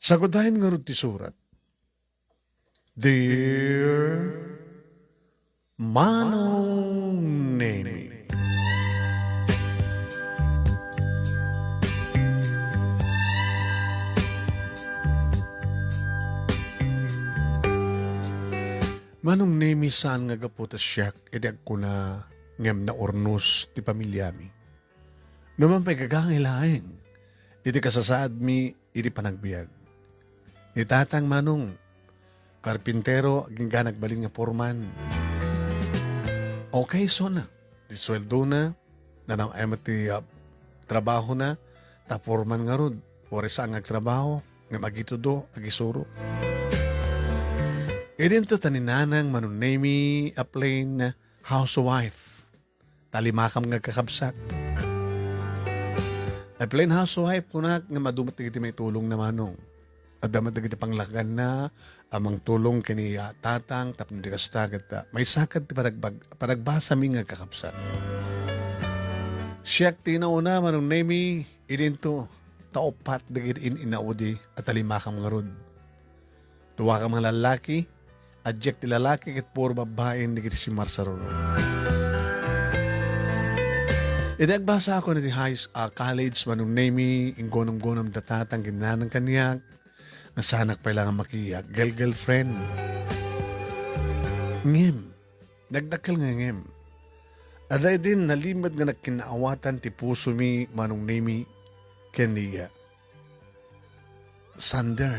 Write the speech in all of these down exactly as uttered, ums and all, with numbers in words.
Sagudayen ngarud ti surat. Dear Manong Nemi. Manong Nemi, saan nga gapu ta siak iti agkuna ngem naurnos ti pamiliami. No man pay gagangay laeng iti kasasaadmi iti panagbiag. Ni tatang, manong, karpintero, agingga nagbalin nga foreman. Okay, sona. Ti sueldona, nanaw-ay met ti, ah, trabahona, ta foreman ngarud. Uray saan nga agtrabaho, ngem agitudo, agisuro. Idinto ta ni nanang, manong Nemi, a plain housewife. Talimakam nga agkakabsat. A plain housewife, kunak, ngem adu met dagiti maitulongna, manong. Adda met dagiti panglakanna a mangtulong ken ni, ah, tatang tapno di kasta ket, ah, maisakit ti panagbag-, panagbasami nga agkakabsat. Siak ti inauna, manong Nemi, idinto ta uppat dagiti in-inaudi a talimakam ngarud. Duakam nga lallaki, a diak ti lalaki ket puro babbain dagiti simmarsarunod. Idi agbasakon iti high s-, ah, college, manong Nemi, inggunamgunam da tatang ken nanang kaniak nga saanak pay la nga maki-, ah, girl-girlfriend. Ngem, nagdakkel nga ngem. Adda idin nalimed nga nagkinaawatan ti pusomi, manong Nemi, ken ni, ah, Sander.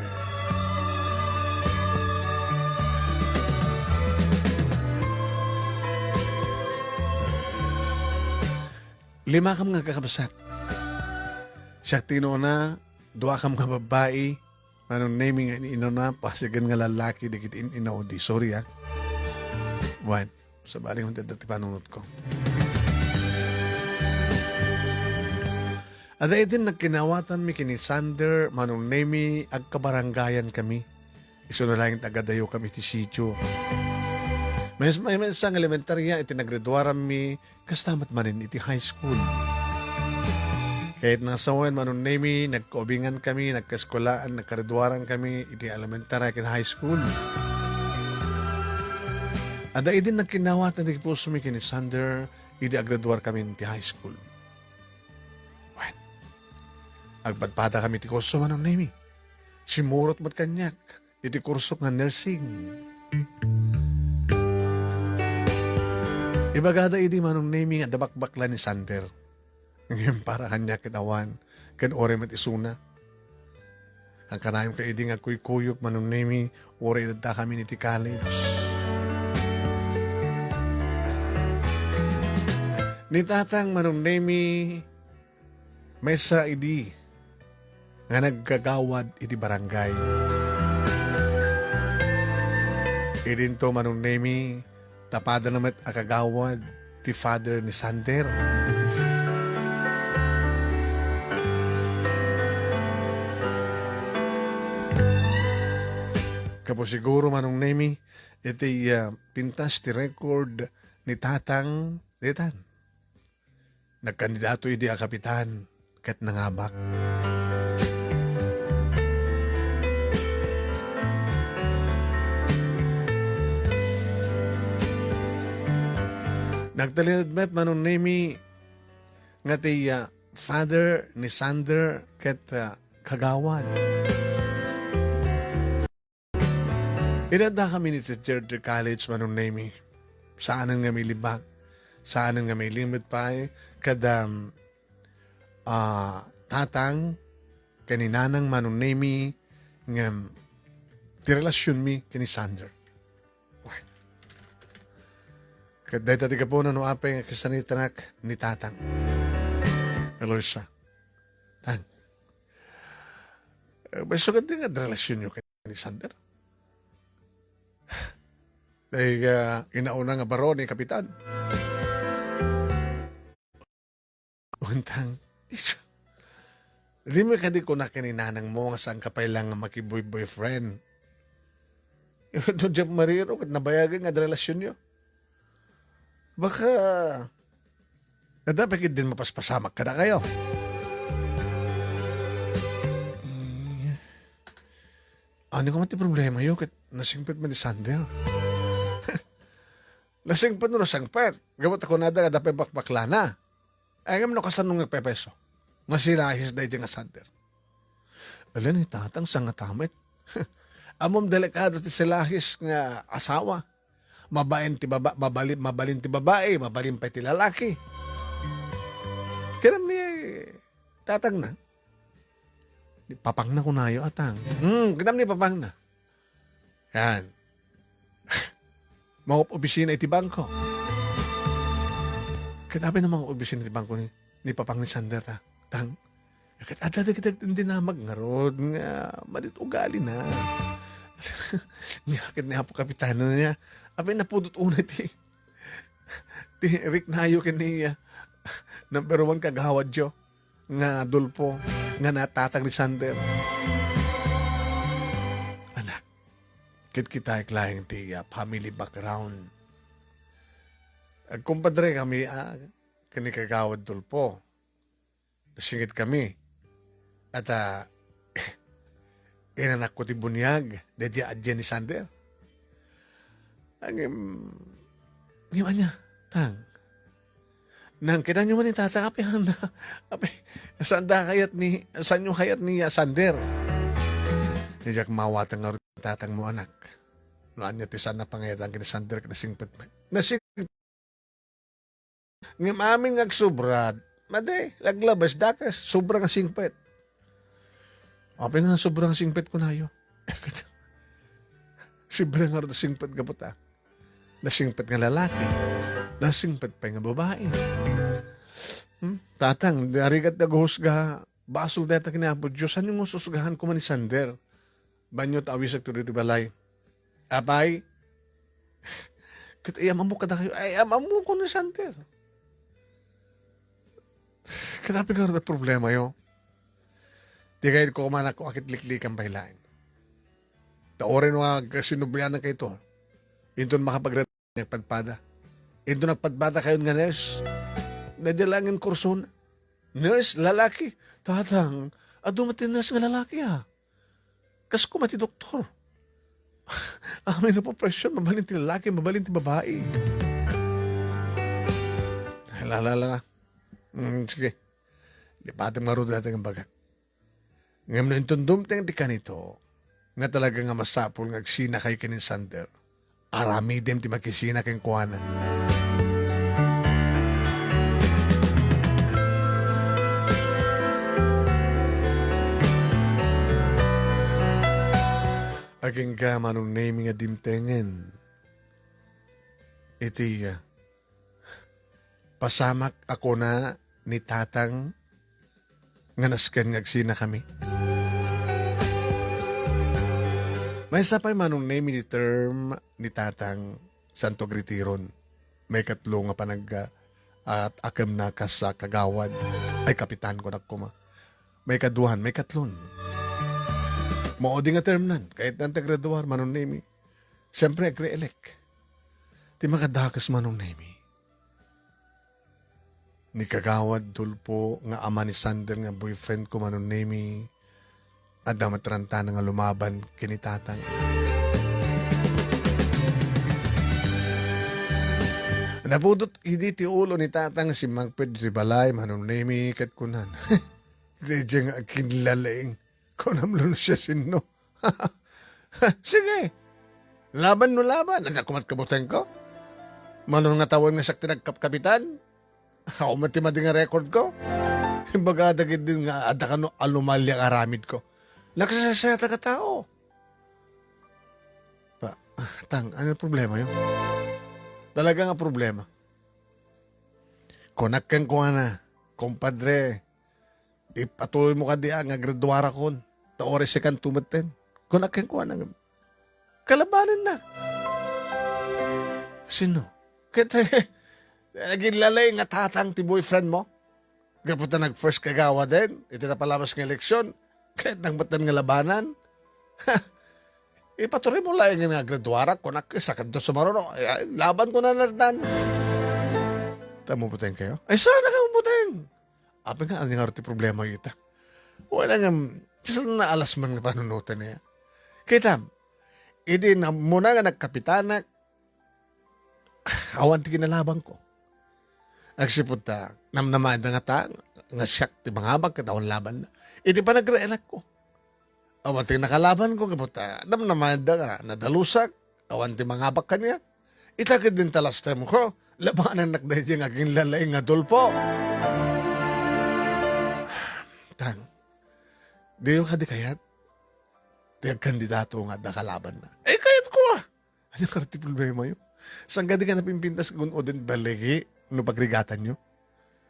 Limakam nga kakabsat. Siak ti inuna, duakam nga babbai, manong Nemi nga in-inuna, pasigen nga lallaki, dagiti in-inaudi. Sorry, ah. Wen. Sabali, unted ti panunotko. Adda idin nagkinawatanmi ken ni Sander, manong Nemi, agkabarangayan kami. Isuna laeng ti agadayokami iti sitio. Mes-, may maysa nga elementaria iti naggraduaranmi, kasta met manen iti high school. Ket nang sawen, manong Nemi, nagkaubingan kami, nagkaeskuelaan, naggraduaran kami iti elementaria ken high school. Adda idin nagkinnawatan ti pusomi ken ni Sander idi aggraduar kami ti high school. Wen, agpadpada kami ti kurso, manong Nemi. Simmurot met kaniak iti kurso nga nursing. Ibagada idi, manong Nemi, nga adda bakbakla ni Sander. Ngem para kaniak ket awan, ken uray met isuna. Agkanayonka idi nga kuykuyok, manong Nemi, uray idaddakami iti college. Ni tatang, manong Nemi, maysa idi nga nagkagawad iti barangay. Idinto, manong Nemi, ta padana met a kagawad ti father ni Sander. Gapu siguro, manong Nemi, iti, ah, pintas ti record ni tatang, ditan. Nagkandidato idi a kapitan ket nangabak. Nagtalinaed met, manong Nemi, nga ti, ah, father ni Sander ket, ah, kagawad. Inaddakami iti third year college, manong Nemi. Saanen nga mailibak. Saanen nga mailimed pay. Kada, um, ah, tatang, ken ni nanang, manong Nemi, ngem ti relasionmi ken ni Sander. Wen. Ket dayta ti gapuna no apay nga kristianitanak ni tatang. Eloisa. Tang. Eh, sugad nga adda relasionyo ken ni Sander? Ay, ah, inauna nga baro ni Kapitan. Untang, dimo kadi kuna ken ni nanangmo nga saanka pay la nga makiboy-boyfriend. No, Jeff Mariro, ket nabayagen nga adda relasionyo. Baka, adda pay ketdin mapaspasamak kadakayo. Mm. Ania koma ti problemayo ket nasingpet met ni Sander? Nasingpet no nasingpet. Gapu ta kunada nga adda pay bakbaklana. Ay, ngem no kasano nga agpepeso? Masilahis daydi nga Sander. Ala ni Tatang, sangatamet. Ammom, delikado ti silahis nga asawa. Mabalin ti baba-, mabali-, mabalin ti babai, mabalin pay ti lalaki. Kinam ni Tatang na. Ni papangna kunayo, Atang. Hmm, kinam ni papangna. Yan. Mangop-opisina iti bangko. Ket apay no mangop-opisina iti bangko ni, ni papang ni Sander, ta? Tang? Ket adda dagiti agtindinamag ngarud nga madi ti ugalina. Nia ket ni Apo Kapitano nia, apay napudot unay ti, ti riknayo ken ni, ah, number one kagawadyo nga Dolfo, nga natatang ni Sander. Anak, ket kitaek laeng ti, ah, family background. Agkumpadre kami, ah, ken ni Kagawad Dolfo. Nasingpet kami. At, ah, inanakko ti buniag, daydi adda ni Sander. Ngem, ngem ania, Tang? Nangkitanyo man ni Tata, apay handa, apay, sanda kayat ni, sanyo kayat ni, ah, Sander? Diak mawatang nga Tatang mo, anak. No ania ti saan a pangayatan ken ni Sander ket nasingpet met. Nasing-, ngem amin nga agsobra, madi, aglabas, dakes, sobra nga singpet. Apay nga sobra nga singpet kunayo? Sobra nga singpet gapu ta nasingpet nga lalaki, nasingpet pay nga babai. Hmm? Tatang, di rigat nga aghusga, basol dayta ken ni Apo Dios, saan nga husgahan koma ni Sander? Banyo ta awisek to ditoy balay. Apay, ket ay-am-ammo kadakayo, ay-am-ammo ko ni Sander. Ket apay nga problemayo? Di kayo ko kumanak ko akit liklikan pay laeng. Ta uray no agkasinublianan kayto, inton makapagre-, nagpadpada. Inton nagpadpada kayon nga nurse, nadya laeng kursona. Nurse, lalaki. Tatang, adu met ti nurse nga lalaki, ah. Kas koma ti doktor. Amin nga profession, mabalin ti lalaki, mabalin ti babai. La, la, la. Mm, sige. Lipatem ngarud dayta nga bagak. Ngem no inton dumteng ti kanito, nga talaga nga masapul nga agsinakayo ken ni Sander, aramidem ti makisina kenkuana. Agingga, Manong Nemy, nga dimtengen iti, ah, pasamak a kuna ni Tatang nga nasken nga agsinakami. Maysa pay, Manong Nemy, ti term ni Tatang, santo agretiron. Maikatlo nga panag-, at akemna kas, ah, kagawad. Ay, kapitan, kunak koma. Maikaduan, maikatlon. Maudi nga termnan, kayatnan ti aggraduar, Manong Nemy. Siyempre, agre-elect. Ti makadakes, Manong Nemy, ni Kagawad Dolfo nga ama ni Sander nga boyfriend ko, Manong Nemy, adda met rantana nga lumaban ken ni Tatang. Napudot idi ti ulo ni Tatang nga simmangpet iti balay, Manong Nemy, ket kunan, "Daydiay nga akinlalaing, kunam no siasino?" Sige. Laban no laban. Ania koma ti kabutengko? Mano nga tawen nga siak ti nagkapkapitan? Awan met ti madi nga record ko. Imbagada ketdin nga adda kano anomalia nga aramidko. Nagsasayaat a tao. Pa, Tang, ania ti problemayo? Talaga nga problema. Kunak kenkuana, "Kumpadre, ipatuloymo kadi a nga graduarakon, ta uray sikanto metten." Kunak kenkuana, "Kalabanennak." Sino? Ket, naging lalay nga Tatang ti boyfriend mo? Gapu ta nag-first kagawaden iti napalabas nga eleksyon, ket nagmetten nga labanan. Ipatuloymo laeng nga graduarak, kunak, sakadto sumaruno. Ay, laban ko na natdan. Ta mabuteng kayo? Ay, saan na ka mabuteng? Apay nga, ania nga ti problema ita? Wala nga, saan naalas man nga panunutan niya? Kitam, idi namuna nga nagkapitanak, awan ti kinalabanko. Agsipud ta, namnamaenda ngata nga siak ti mangabak ket awan labanna. Idi panagreelekko, awan ti nakalabanko, gapu ta namnamaenda nga nadalusak, awan ti mangabak kaniak. Ita ketdin ta last term ko, labangannak daydiay nga aginlalaing nga Dolfo. Tang, diyo kadi kayat ti agkandidato nga adda kalabanna? Eh, kayatko, ah! Ania kadi ti problemayo? Saan kadi nga napimpintas gun-oden baligi no pagrigatanyo?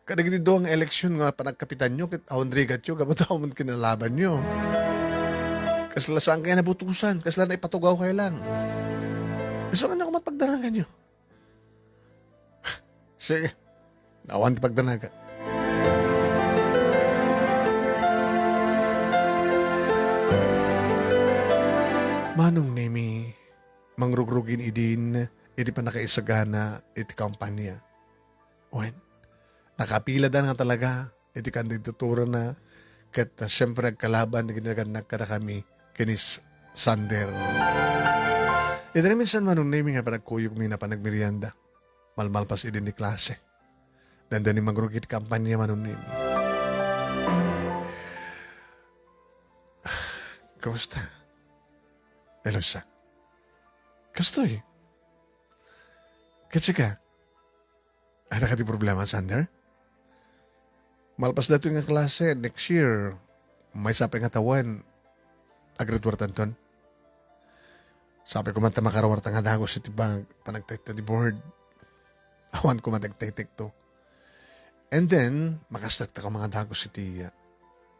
Kadagiti dua nga eleksyon nga panagkapitanyo ket awan rigatyo gapu ta awan kinalabanyo. Kasla saan kayo nabutusan, kasla naipatugaw kayo lang. Isu nga koma pagdanaganyo. Sige, awan ti pagdanagan. Manong Nemi, mangrugrugin idin iti pannakaisagana iti kampanya. Wen, nakapilada nga talaga iti kandidaturana ket, ah, siempre, agkalaban ti ginagannak kadakami ken ni S-, Sander. Iti naminsan, Manong Nemi, nga panagkuyogmi a panagmerienda, malmalpas idin ti klase. Dandani mangrugi ti kampanya, Manong Nemi. Kumusta, Eloisa? Kastoy. Ket sika? Adda kadi problema, Sander? Malpas daytoy nga klase, next year, maysa pay nga tawen, aggraduartanton. Sapay koma ta makaruarta nga dagus iti pag-, panagtektek ti board. Awan koma ti agtektekto. And then, makastakta koma nga dagus iti, uh,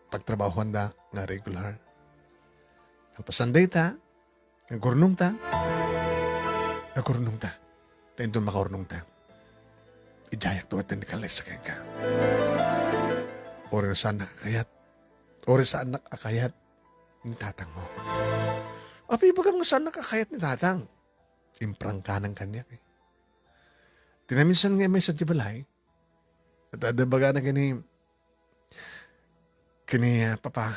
pagtrabahoanda nga regular. Kalpasan dayta, agurnongta. Agurnongta. Ta inton makaurnongta, idiayak to ken ni Kalesa kenka. Uray no saannak a kayat. Uray saannak a kayat ni tatangmo. Apay ibagam nga saannak a kayat ni tatang? Imprangkanan kaniak, eh. Ti naminsan nga immay sadiay balay, ket adda ibagana ken ni, ken ni, ah, papa.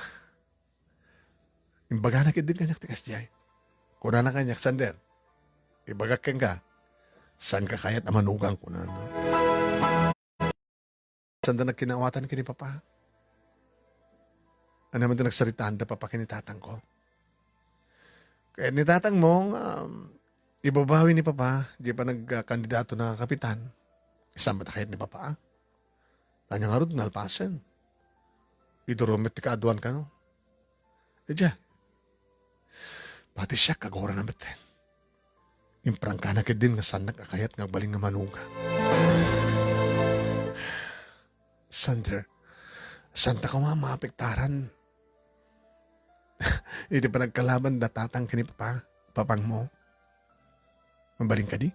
Imbagana ketdi kaniak ti kasdiay. Kunana kaniak, "Sander, ibagak kenka, saanka kayat a manugang," kunana. Sanda nagkinaawatan ken ni papa. Ania man ti nagsaritaanda papa ken ni tatangko? Kayat ni tatangmo nga, um, ibabawi ni papa, diay panagkandidatunak a kapitan. Saan met a kayat ni papa, ah? Ania ngarud, nalpasen. Idurom met ti kaaduan kano. Idiay. Pati siak, kagurana met. Imprangkanak ketdin nga saannak a kayat nga agbalin nga manugang. Sander, saanta koma maapektaran iti panagkalaban da tatang ken ni papa, papangmo? Mabalin kadi?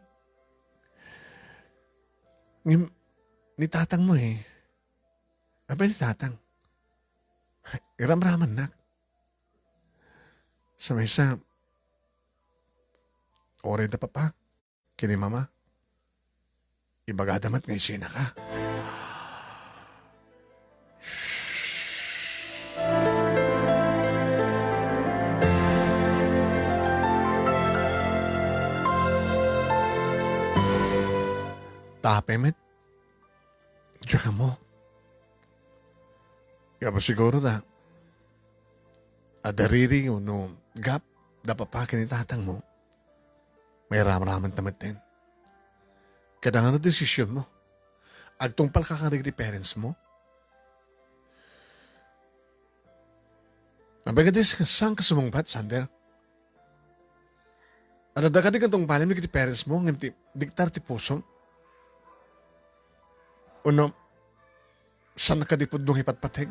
Ngem, ni tatangmo, eh. Apay ni tatang? Iramramannak. Sa maysa, uray da papa ken ni mama, ibagada met nga isinaka. Tapay met. Diak ammo. Gapu siguro ta adda riri wenno gap da papa ken ni tatangmo. Mairamramanta metten. Kadagiti desisionmo, agtungpalka kadagiti parentsmo? Apay kadi, saanka sumungbat, Sander? Adda kadi nga tungpalenmi iti parentsmo ngem ti diktar ti pusom? Wenno, saanka kadi pudno nga ipatpateg?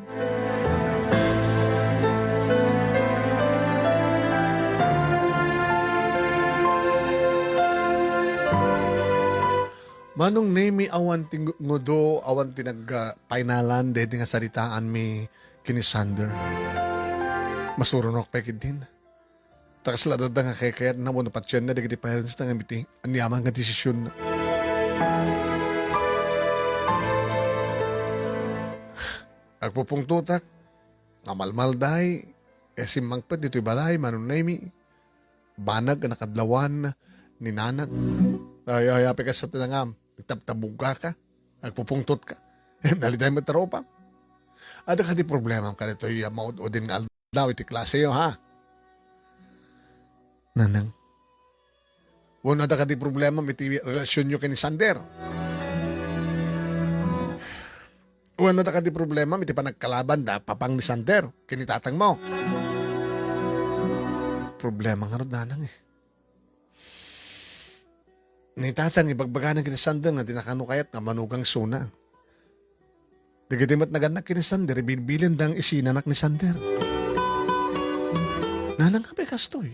Manong Nemi, awan ti ngu-, ngudo, awan ti nag-, ah, painalan daydi nga saritaanmi ken ni Sander. Masuronok pay ketdin. Ta kasla adda nga kaykayatna wenno patienna dagiti parents na ngem iti aniaman nga desisionna. Agpupungtotak nga malmalday, eh, simmangpet ditoy balay, Manong Nemi. banag a nakadlawan ni Nanang. Ay, ay, apay kasta ti nangam. Nagtabtabugka ka. Nagpupungtot ka. Naliday met ti rupam. Adda kadi problemam kaditoy maud-udin nga aldaw iti klaseyo, ha? Nanang. Wenno adda kadi problemam iti relasionyo ken ni Sander? Wenno adda kadi problemam iti panagkalaban da papang ni Sander ken ni tatangmo? Problema ngarud, Nanang, eh. Ni tatang, ibagbagana ken ni Sander nga dina kano kayat nga manugang isuna. Dagiti met nagannak ken ni Sander, ibilbilin dang isinanak ni Sander. Nanang, apay kastoy?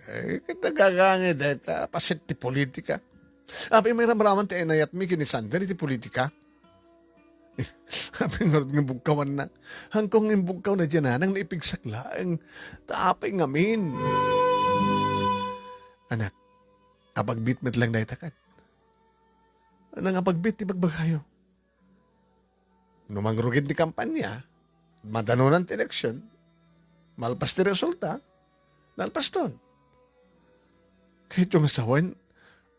Eh, ket nagagangay dayta, paset ti politika. Apay mairamraman ti inayatmi ken ni Sander iti politika? Apay ngarud nga imbugkawanna? Haanko nga imbugkawna diay, Nanang, naipigsak laeng. Ta apay ngamin? Anak, apagbit met lang dayta ket. Nang apagbit ti bagbagayo. No mangrugid ti kampanya, madanunan ti eleksyon, malpas ti resulta, nalpaston. Kayatyo nga sawen,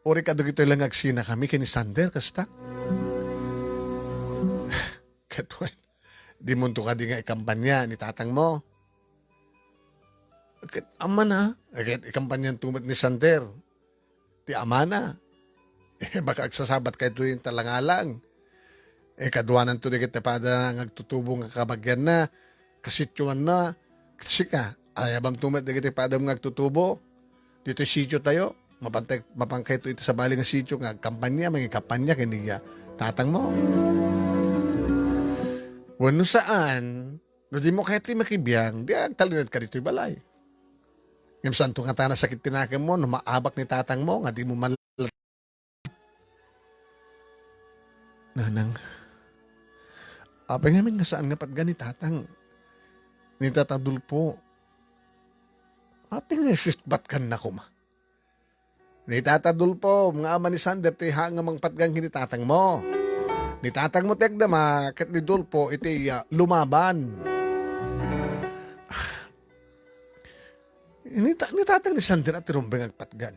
uray kadagitoy lang nga agsinakami ken ni Sander, kasta? Ket wen, dimonto kadi nga ikampanya ni tatangmo? Ket amana, ket ikampanyanto met ni Sander ti amana. Eh, baka agsasabat kayto iti langalang. Eh, kaduananto dagiti pada nga agtutubo nga kabagianna, kasitioanna. Sika, ayabamto met dagiti padam nga agtutubo ditoy sitiotayo. Mapantay, mapan kayto iti sabali nga sitio nga agkampanya, mangikampanya ken ni, ah, tatangmo. Wenno saan, no dimo kayat ti makibiang, di agtalinaedka ditoy balay. Ngem saanto ngata a nasakit ti nakemmo no maabak ni tatangmo nga dimo man Nanang, apay ngamin nga saan nga patgan ni tatang, ni tata Dulpo? Apay nga isusbatkanna koma? Ni tata Dulpo nga ama ni Sander ti haang nga mangpatgan ken ni tatangmo. Ni tatangmo ti agdama ket ni Dulpo iti, ah, lumaban. Ni ta-, ni tatang ni Sander a ti rumbeng agpatgan.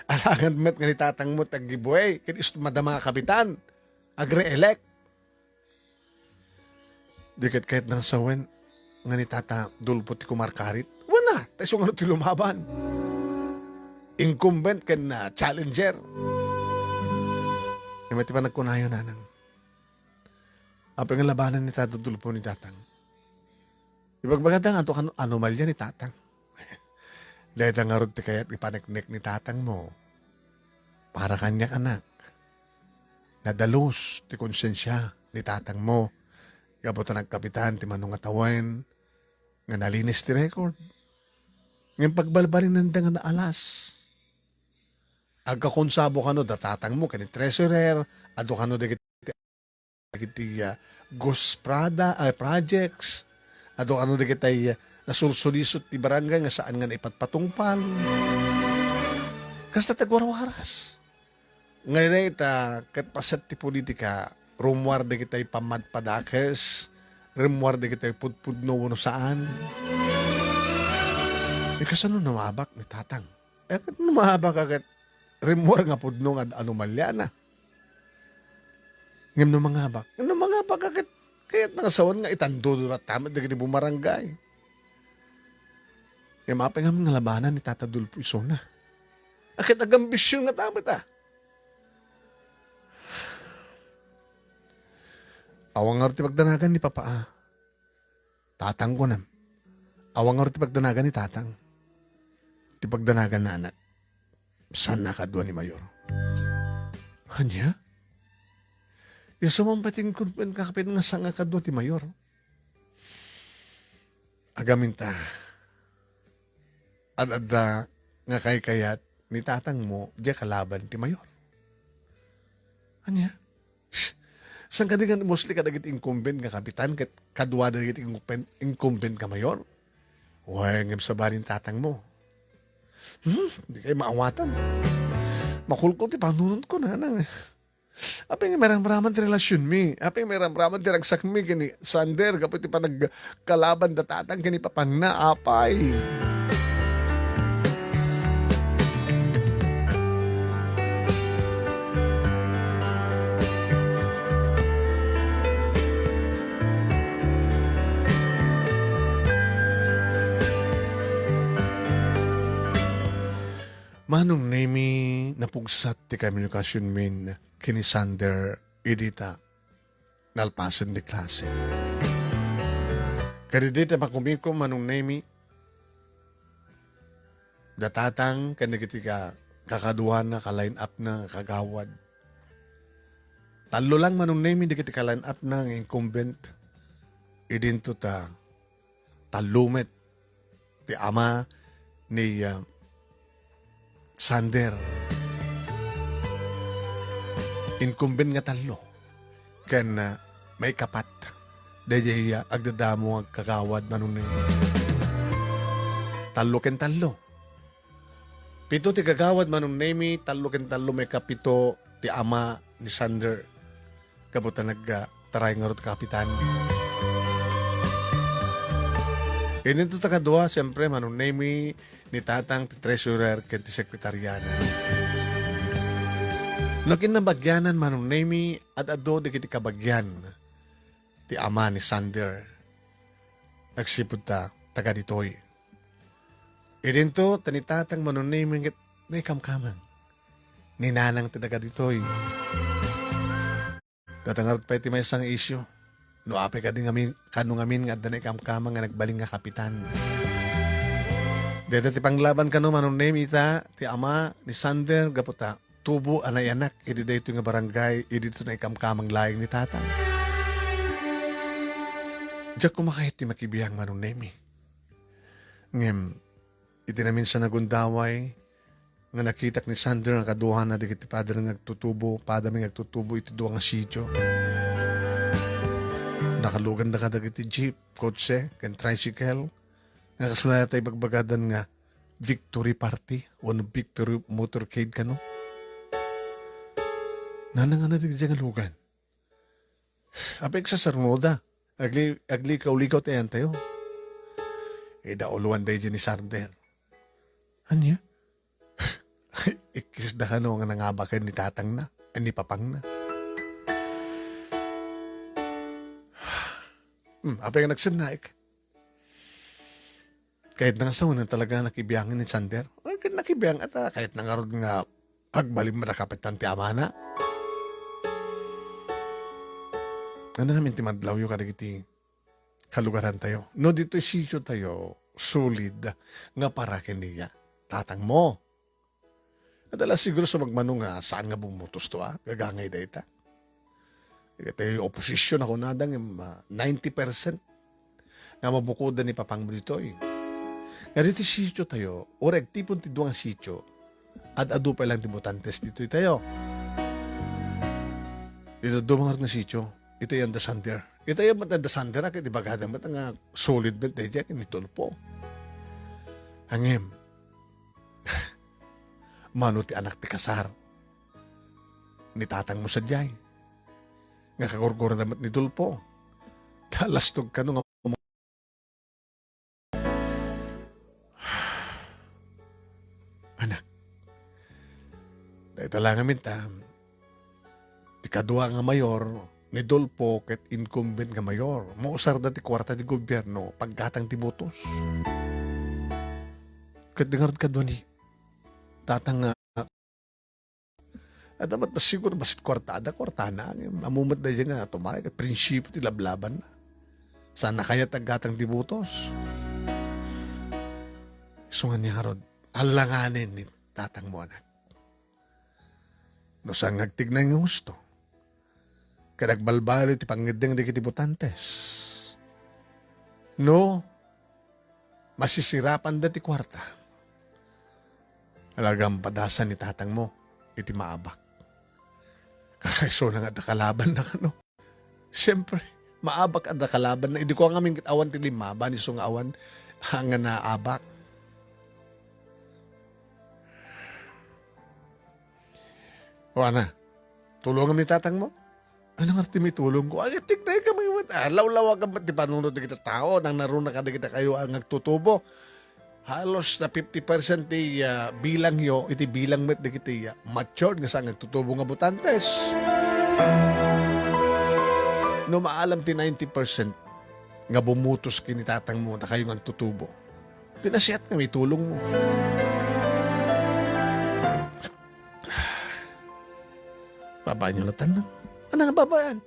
Alagad met nga ni tatangmo ti aggiveaway ket isu ti madama a kapitan, agre-elect. Di ket kayatna nga sawen nga ni tata Dulpo ti kumarkarit. Wen a, ta isu ngarud ti lumaban. Incumbent ken, ah, challenger. Ngem ti panagkunayo, Nanang, apay nga labanan ni tata Dulpo ni tatang? Ibagbagada nga adu kan-, anomalya ni tatang. Dayta ngarud ti kayat ipaneknek ni tatangmo. Para kaniak, anak, nadalus ti konsensia ni tatangmo gapu ta nagkapitan ti mano nga tawen nga nalinis ti record. Ngem pagbalbalinenda nga naalas. Agkakonsabo kano da tatangmo ken ni treasurer, adu kano dagiti dagiti, ah, ghost prada-, ah, projects. Adu kano dagiti, ah, nasulsulisot ti barangay nga saan nga naipatpatungpal. Kasta ti agwarwaras. Nga dayta ket paset ti politika, rummuar dagiti pammadpadakes, rummuar dagiti pudpudno wenno saan. Eh, kasano no maabak ni tatang? Eh, ket no maabak a ket rimmuar nga pudno nga anomalyana. Ngem no mangabak, no mangabak a ket kayatna nga sawen nga itandudo latta met dagiti bumarangay. Ngem apay ngamin nga labanan ni Tata Dulfo isuna? A ket agambision ngata met a. Awan ngarud ti pagdanagan ni Papa a. Tatang, kunam. Awan ngarud ti pagdanagan ni Tatang. Ti pagdanagan na anak, saan a kadua ni Mayor. Ania? Isu man pay ti incumbent nga kapitan nga saan a kadua ti Mayor. Agamin ta, ad-adda nga kaykayat ni tatangmo, diay kalaban ti Mayor. Ania? Saan kadi nga mostly kadagiti incumbent nga kapitan ket kadua dagiti incumbent, incumbent nga mayor? Wen, ngem sabali ni tatangmo. Hmm, di kayo maawatan. Makulkol ti panunotko, nanang. Apay nga mairamraman ti relasionmi? Apay nga mairamraman ti ragsakmi ken ni Sander gapu iti panagkalaban da tatang ken ni papangna? Apay? Manong Nemi, napugsat ti komunikasionmin ken ni Sander idi ta nalpasen ti klase. Ket idi ta makumikom, Manong Nemi, da Tatang ken dagiti ka-, kakaduana, ka-line up-na, kagawad. Tallo lang, Manong Nemi, dagiti ka-line up-na nga incumbent. Idinto ta tallo met ti ama ni, ah, Sander. Incumbent nga tallo. Ken, ah, maikapat. Daydiay, ah, agdadamo nga kagawad, Manong Nemi. Tallo ken tallo. Pito ti kagawad, Manong Nemi, tallo ken tallo, maikapito ti ama ni Sander. Gapu ta nag-, ah, taray ngarud kapitan. Idinto ta kadua, siyempre, Manong Nemi, ni Tatang ti treasurer ken ti sekretariana. No kinnabagianan, Manong Nemi, ad-adu dagiti kabagian ti ama ni Sander. Agsipud ta taga ditoy. Idinto, ta ni Tatang, Manong Nemi, ket naikamkamang. Ni Nanang ti taga ditoy. Data ngarud pay ti maysa nga isyu. No apay kadi ngamin, kano ngamin nga adda naikamkamang nga nagbalin nga kapitan. Deta ti panglaban kano, Manong Nemi, ita, ti ama ni Sander, gapu ta tubo a naianak idi daytoy nga barangay, idi daytoy naikamkamang laeng ni Tatang. Diak koma kayat ti makibiang, Manong Nemi. Ngem, iti naminsan a gundaway, nga nakitak ni Sander nga kaduana dagiti pader nga agtutubo, padami nga agtutubo iti dua nga sitio. Nakaluganda kadagiti jeep, kotse, ken tricycle, nga kasla tay bagbagadan nga victory party wenno victory motorcade kano. Nanang, ania dagiti nga lugan? Apay, agsasarnoda. Agli-, aglikaw-likaw ti ayantayo. Idauloan daydiay ni Sander. Ania? Ikkisda kano nga nangabaken ni tatangna, a ni papangna. Hmm, apay nga nagsennaek? Kayatna nga sawen talaga nakibiangan ni Sander. Ay, ket nakibiang ata, kayatna ngarud nga agbalin met a kapitan ti amana. Ania ngamin ti madlawyo kadagiti kalugarantayo? No ditoy sitiotayo, solid nga para ken ni tatangmo. Adda la siguro sumagmamano nga saan nga bumutos to, a, gagangay dayta. Dagiti oposisyon a kunada nga, ah, ninety percent nga mabukodan ni papangmo ditoy. Nga ditoy sitiotayo, uray agtipon ti dua nga sitio, ad-adu pay lang ti botantes ditoy tayo. Ditoy dua nga sitio, itayo adda Sander. Itayo met adda Sander, a, ket ibagada met nga solid met daydiay ken ni Tulfo. Ngem, mano ti anak ti kasar ni tatangmo sadiay? Nga kagurgurada met ni Tulfo. Ta lastog kano nga anak. Dayta la ngamin ta, ti kadua nga mayor, ni Tulfo ket incumbent nga mayor. Mausarda ti kuarta ti gobierno, paggatang ti botos. Ket di ngarud kadua ni tatang nga, adda met siguro basit kuartada, kuartana. Ammo met daydiay nga tumay, ket prinsipio ti lablabanna. Saan a kayat aggatang ti botos. Isu nga ania ngarud, alanganen ni tatangmo, anak. No saan nga agtignay nga husto, ket agbalbaliw ti pangngeddeng dagiti botantes. No masisirapanda ti kuarta, alagan padasan ni tatangmo iti maabak. Kakaisuna nga adda kalabanna kano. Siyempre, maabak adda kalabanna. Idi kua ngamin ket awan ti limmaba, isu nga awan, a, nga naabak. O, ana, tulongam ni tatangmo? Ania ngarud ti maitulongko? Ay, tignay kami met. A, lawlawagam met ti panunot dagiti tao, nangnaruna kadagiti kayo a nga agtutubo. Halos na fifty percent ti, ah, bilangyo, iti bilang met dagiti, ah, matured nga saan nga agtutubo nga botantes. No maalam ti ninety percent nga bumutos ken ni tatangmo, ta kayo nga agtutubo, ti nasayaat nga maitulongmo. Babaen yo latta. Ania nga babaen?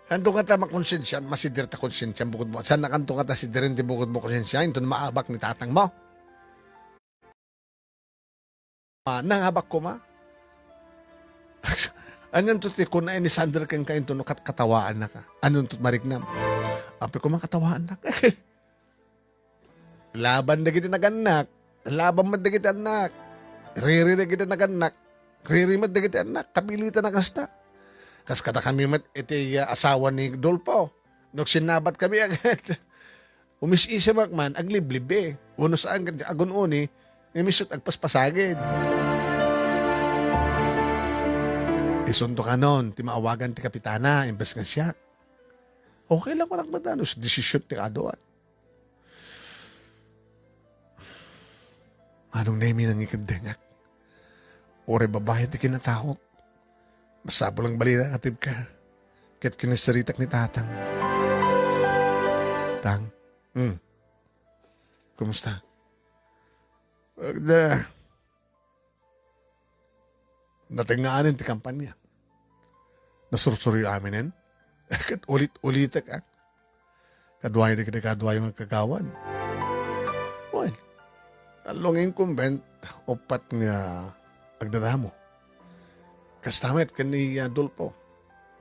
Kanto ngata makonsensian, masider ta konsensiam bukod mo. Saan na kanto ngata sideren ti bukod mo konsensia, inton maabak ni tatang mo? Ah, nangabak koma? Anianto ti kuna ni Sander kenka inton no kat-, katawaannaka? Anianto mariknam? Apay koma katawaannak? Laban dagiti nagannak. Laban met dagiti annak. Riri dagiti nagannak. Riri met dagiti annak. Kapilitan a kasta. Kas kadakami met iti, ah, asawa ni Dolfo. No agsinnabat kami, umis-isemak man, agliblib, eh. Wenno saan ket agun-uni, nga isu met agpaspasagid. Isunto kanon, ti maawagan ti kapitana, imbes nga siak. Okay lang, anak, madano, sa desisyon ti kaduan. Manong Nemi, nangikeddengak. Uray babai ti kinataok. Masapul nga balina, Ate Ker. Ket kinasaritak ni Tatang. Tang, hmm. Kumusta? Agda. Natengngaanen ti kampanya. Nasursuryo aminen. Ket ulit-ulitek, ah. Kaduayo dagiti kaduayo nga kagawad. Well, tallo nga incumbent, uppat nga agdadamo. Kasta met ken ni, ah, Dolfo.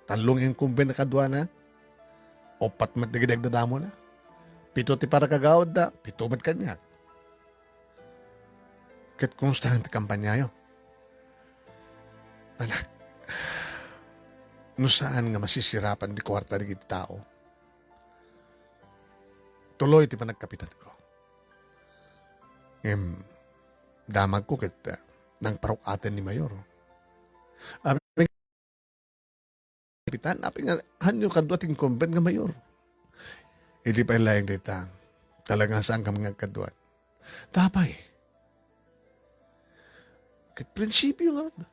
Tallo nga incumbent a kaduana, uppat met dagiti agdadamona. Pito ti para kagawadda, pito met kaniak. Ket kumusta ti kampanyayo? Anak, no saan nga masisirapan ti kuarta dagiti tao, tuloy ti panagkapitanko. Ngem, damagko ket, ah, nangparuk-aten ni Mayor. Amin kapitan, apay nga, hanyo kadua ti incumbent nga mayor? Idi pay laeng dayta, talaga saan kami nga agkaduan. Ta apay? Ket prinsipyo nga.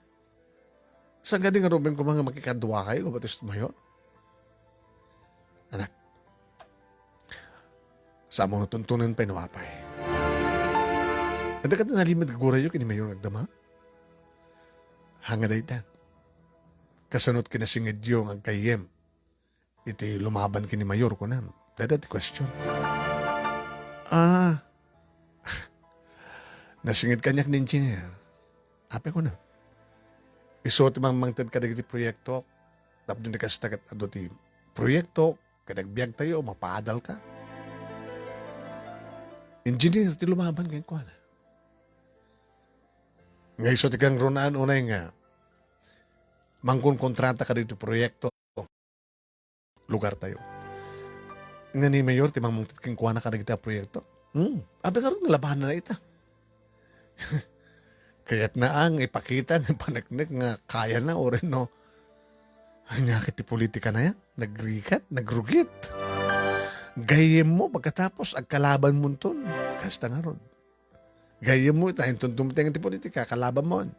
Saan kadi nga ruben koma nga makikadua kayo, batis mayor? Anak, sa mo tuntunan pay no apay. Adda kadi nalimed gurayo ken ni Mayor nga agdama? Hanga dayta. Kasano ti kinasingedyo nga aggayyem iti lumaban ken ni Mayor, kunam? Dayta ti question. Ah. Nasinged kaniak ni engineer. Apay kunam? Isu ti mangmangted kadagiti proyekto. Tapno di kasta ket adu ti proyekto, ket agbiagtayo, mapaadalka. Engineer ti lumaban kenkuana. Nga isu ti kangrunaan unay nga mangkonkontrata kadagiti proyekto lugartayo. Nga ni Mayor ti mangmangted kenkuana kadagiti a proyekto. Hmm. Apay ngarud, nalabanan na ita. Kayatna nga ipakita nga paneknek nga kayana, uray no. Ania ket ti politikana yan? Nagrigat, nagrugit. Gayyemmo, pagkatapos, agkalabanmonton. Kasta ngarud. Gayyemmo ita, inton dumteng ti politika, kalabanmon.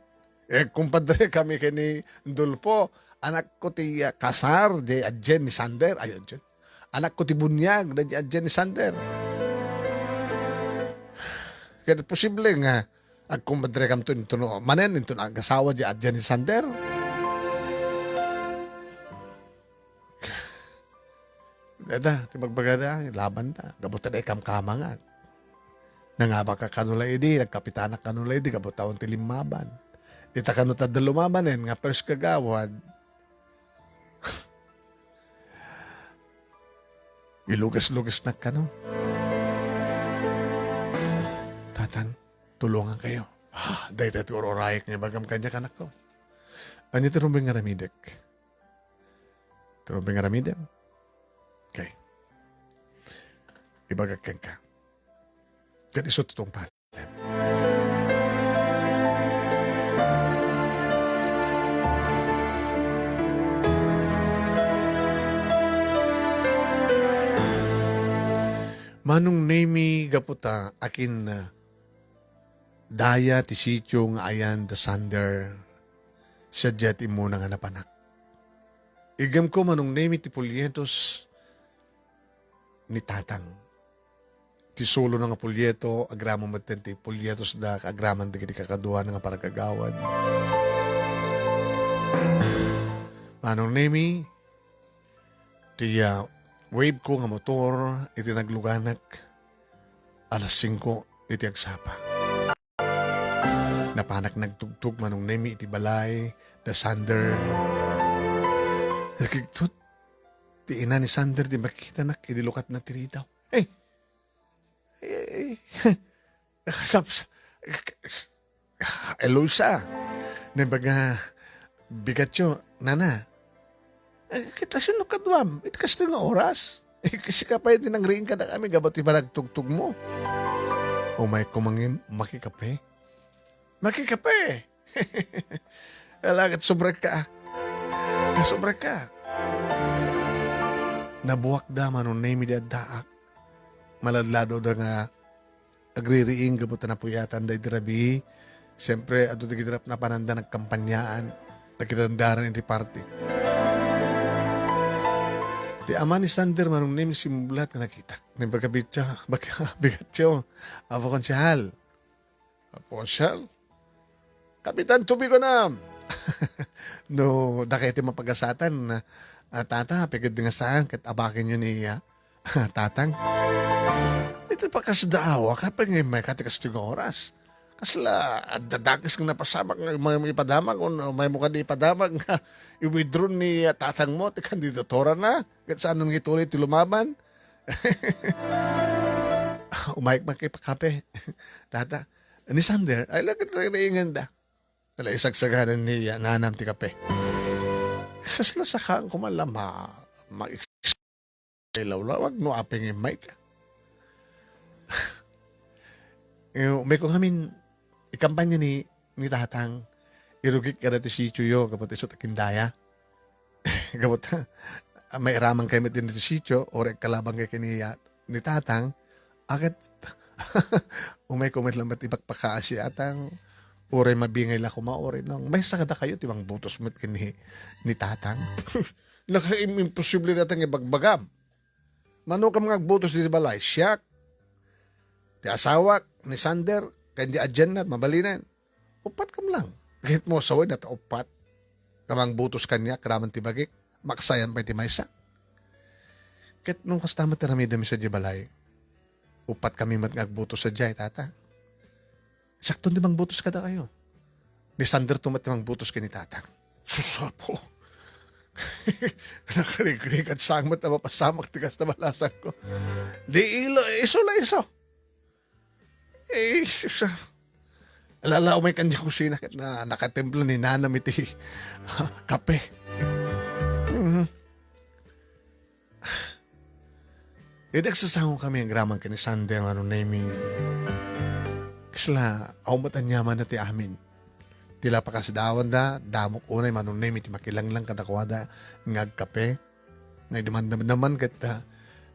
Eh, kumpadre kami ken ni Dolfo, anakko ti, ah, kasar, di adien ni Sander, ay, adien. Anakko ti buniag, di adien ni Sander. Kaya posible nga agkumpadrekamto inton no, manen inton agasawa di adien ni Sander. Dayta, ti bagbagada, laban ta. Gapu ta ikamkamangan. Nangabak ka kano la idi, nagkapitanak kano la idi, gapu ta unti limmaban. Ita kano ta adda lumabanen, nga first kagawad. Ilugas-lugasnak kano. Tatang, tulungan kayo. Ah, dayta ti ur-urayek nga ibagam kaniak, anakko. Ania ti rumbeng nga aramidek? Ti rumbeng nga aramidem? Okay. Ibagak kenka. Ket isu ti tungpalem. Manong Nemi, gapu ta akin, ah, daya ti sitio nga ayan da Sander, sadiay ti immuna nga napanak. Iggemko, Manong Nemi, ti polyetos ni Tatang. Ti sulona nga polyeto, agraman metten ti polyetos da, agraman dagiti kakaduana nga paragagawad. Manong Nemi, ti, ah, wave ko nga motor iti nagluganak, alas singko iti agsapa. Napanak nagtugtog Manong Nemi iti balay da Sander. Nakigtot ti ina ni Sander ti makitanak idi lukatna ti ridaw. Hey! Hey! Saps-, Eloisa, naimbag nga bigatyo, nana. Eh, ket asino kaduam, iti kastoy nga oras? Eh, sika pay ti nangriing kadakami gapu ti panagtugtogmo. Umayko mangin-, makikape. Makikape! Ala, ket sobrekka. Sobrekka. Nabuakda Manong Nemi idi addaak. Maladladawda nga agririing gapu ta napuyatan da iti rabii. Siempre, adu dagiti rap-, napananda nagkampanyaan, nakitandaran iti party. Ti ama ni Sander Manong Nemi simmublat nga nakitak. Naimbag a bigatyo, bag-, bigatyo, Apo Konsehal. Apo Konsehal? Kapitan, tubiganam! No, dakay ti mapagasatan, ah, tata, pigid nga saan, ket abakenyo ni, ah, Tatang. Iti pakasdaawa, kapay nga immayka ti kastoy nga oras. Kasla, adda dakes nga napasamak nga maymo ipadamag, wenno maymo kadi ipadamag nga i-withdraw ni, ah, tatangmo ti kandidaturana, ket saanen nga ituloy ti lumaban. Umayk makipakape, tata. Ni Sander, ay, lagit ririinganda. Ala, isagsaganan ni, ah, nanam ti kape. Kasla sakaanko man la ma-, ma-, ilawlawag no apay nga immayka. Eh, umayko ngamin, ikampanya ni, ni Tatang, irugik kada ti sitioyo, gapu ti isu ta kindaya. Gapu ta, mairaman kayo met din ti sitio, uray kalaban kayo kini, ah, ni Tatang, agat, umayko met lamet ipakpakaasi Tatang, uray mabingay la koma, uray nang, maysa kada kayo ti mangbutos met kini ni Tatang. Naka-, im-, imposible Tatang ibagbagam. Mano kam nga agbutos iti balay? Siak, ti asawak, ni Sander, ken di adianna, mabalinen. Uppat kam lang. Ket mo, sawen na ta uppat. Kamangbutos kaniak, raman ti bagik. Maksayan pay ti maysa. Ket no kasta met ti aramidem isu diay balay, uppat kami met nga agbutos sadiay, tata. Sakton ti mangbutos kadakayo. Ni Sander to met ti mangbutos ken ni Tatang. Sus, Apo. Nakarigrigat sang met a mapasamak ti kasta balasangko. Di ilo, isu la isu. Eh, sus, ah. Ala, ala, umay kan di kusina ket na, nakatimpla ni nanam iti kape. Mhm. Idi agsasango kami agraman ken ni Sander, Manong Nemi, kasla, aw met aniamanna ti amin. Ti la pakasdaawanda, damok unay Manong Nemi ti makilanglang kadakuada nga agkape. Nga idi mandamdaman ket, ah,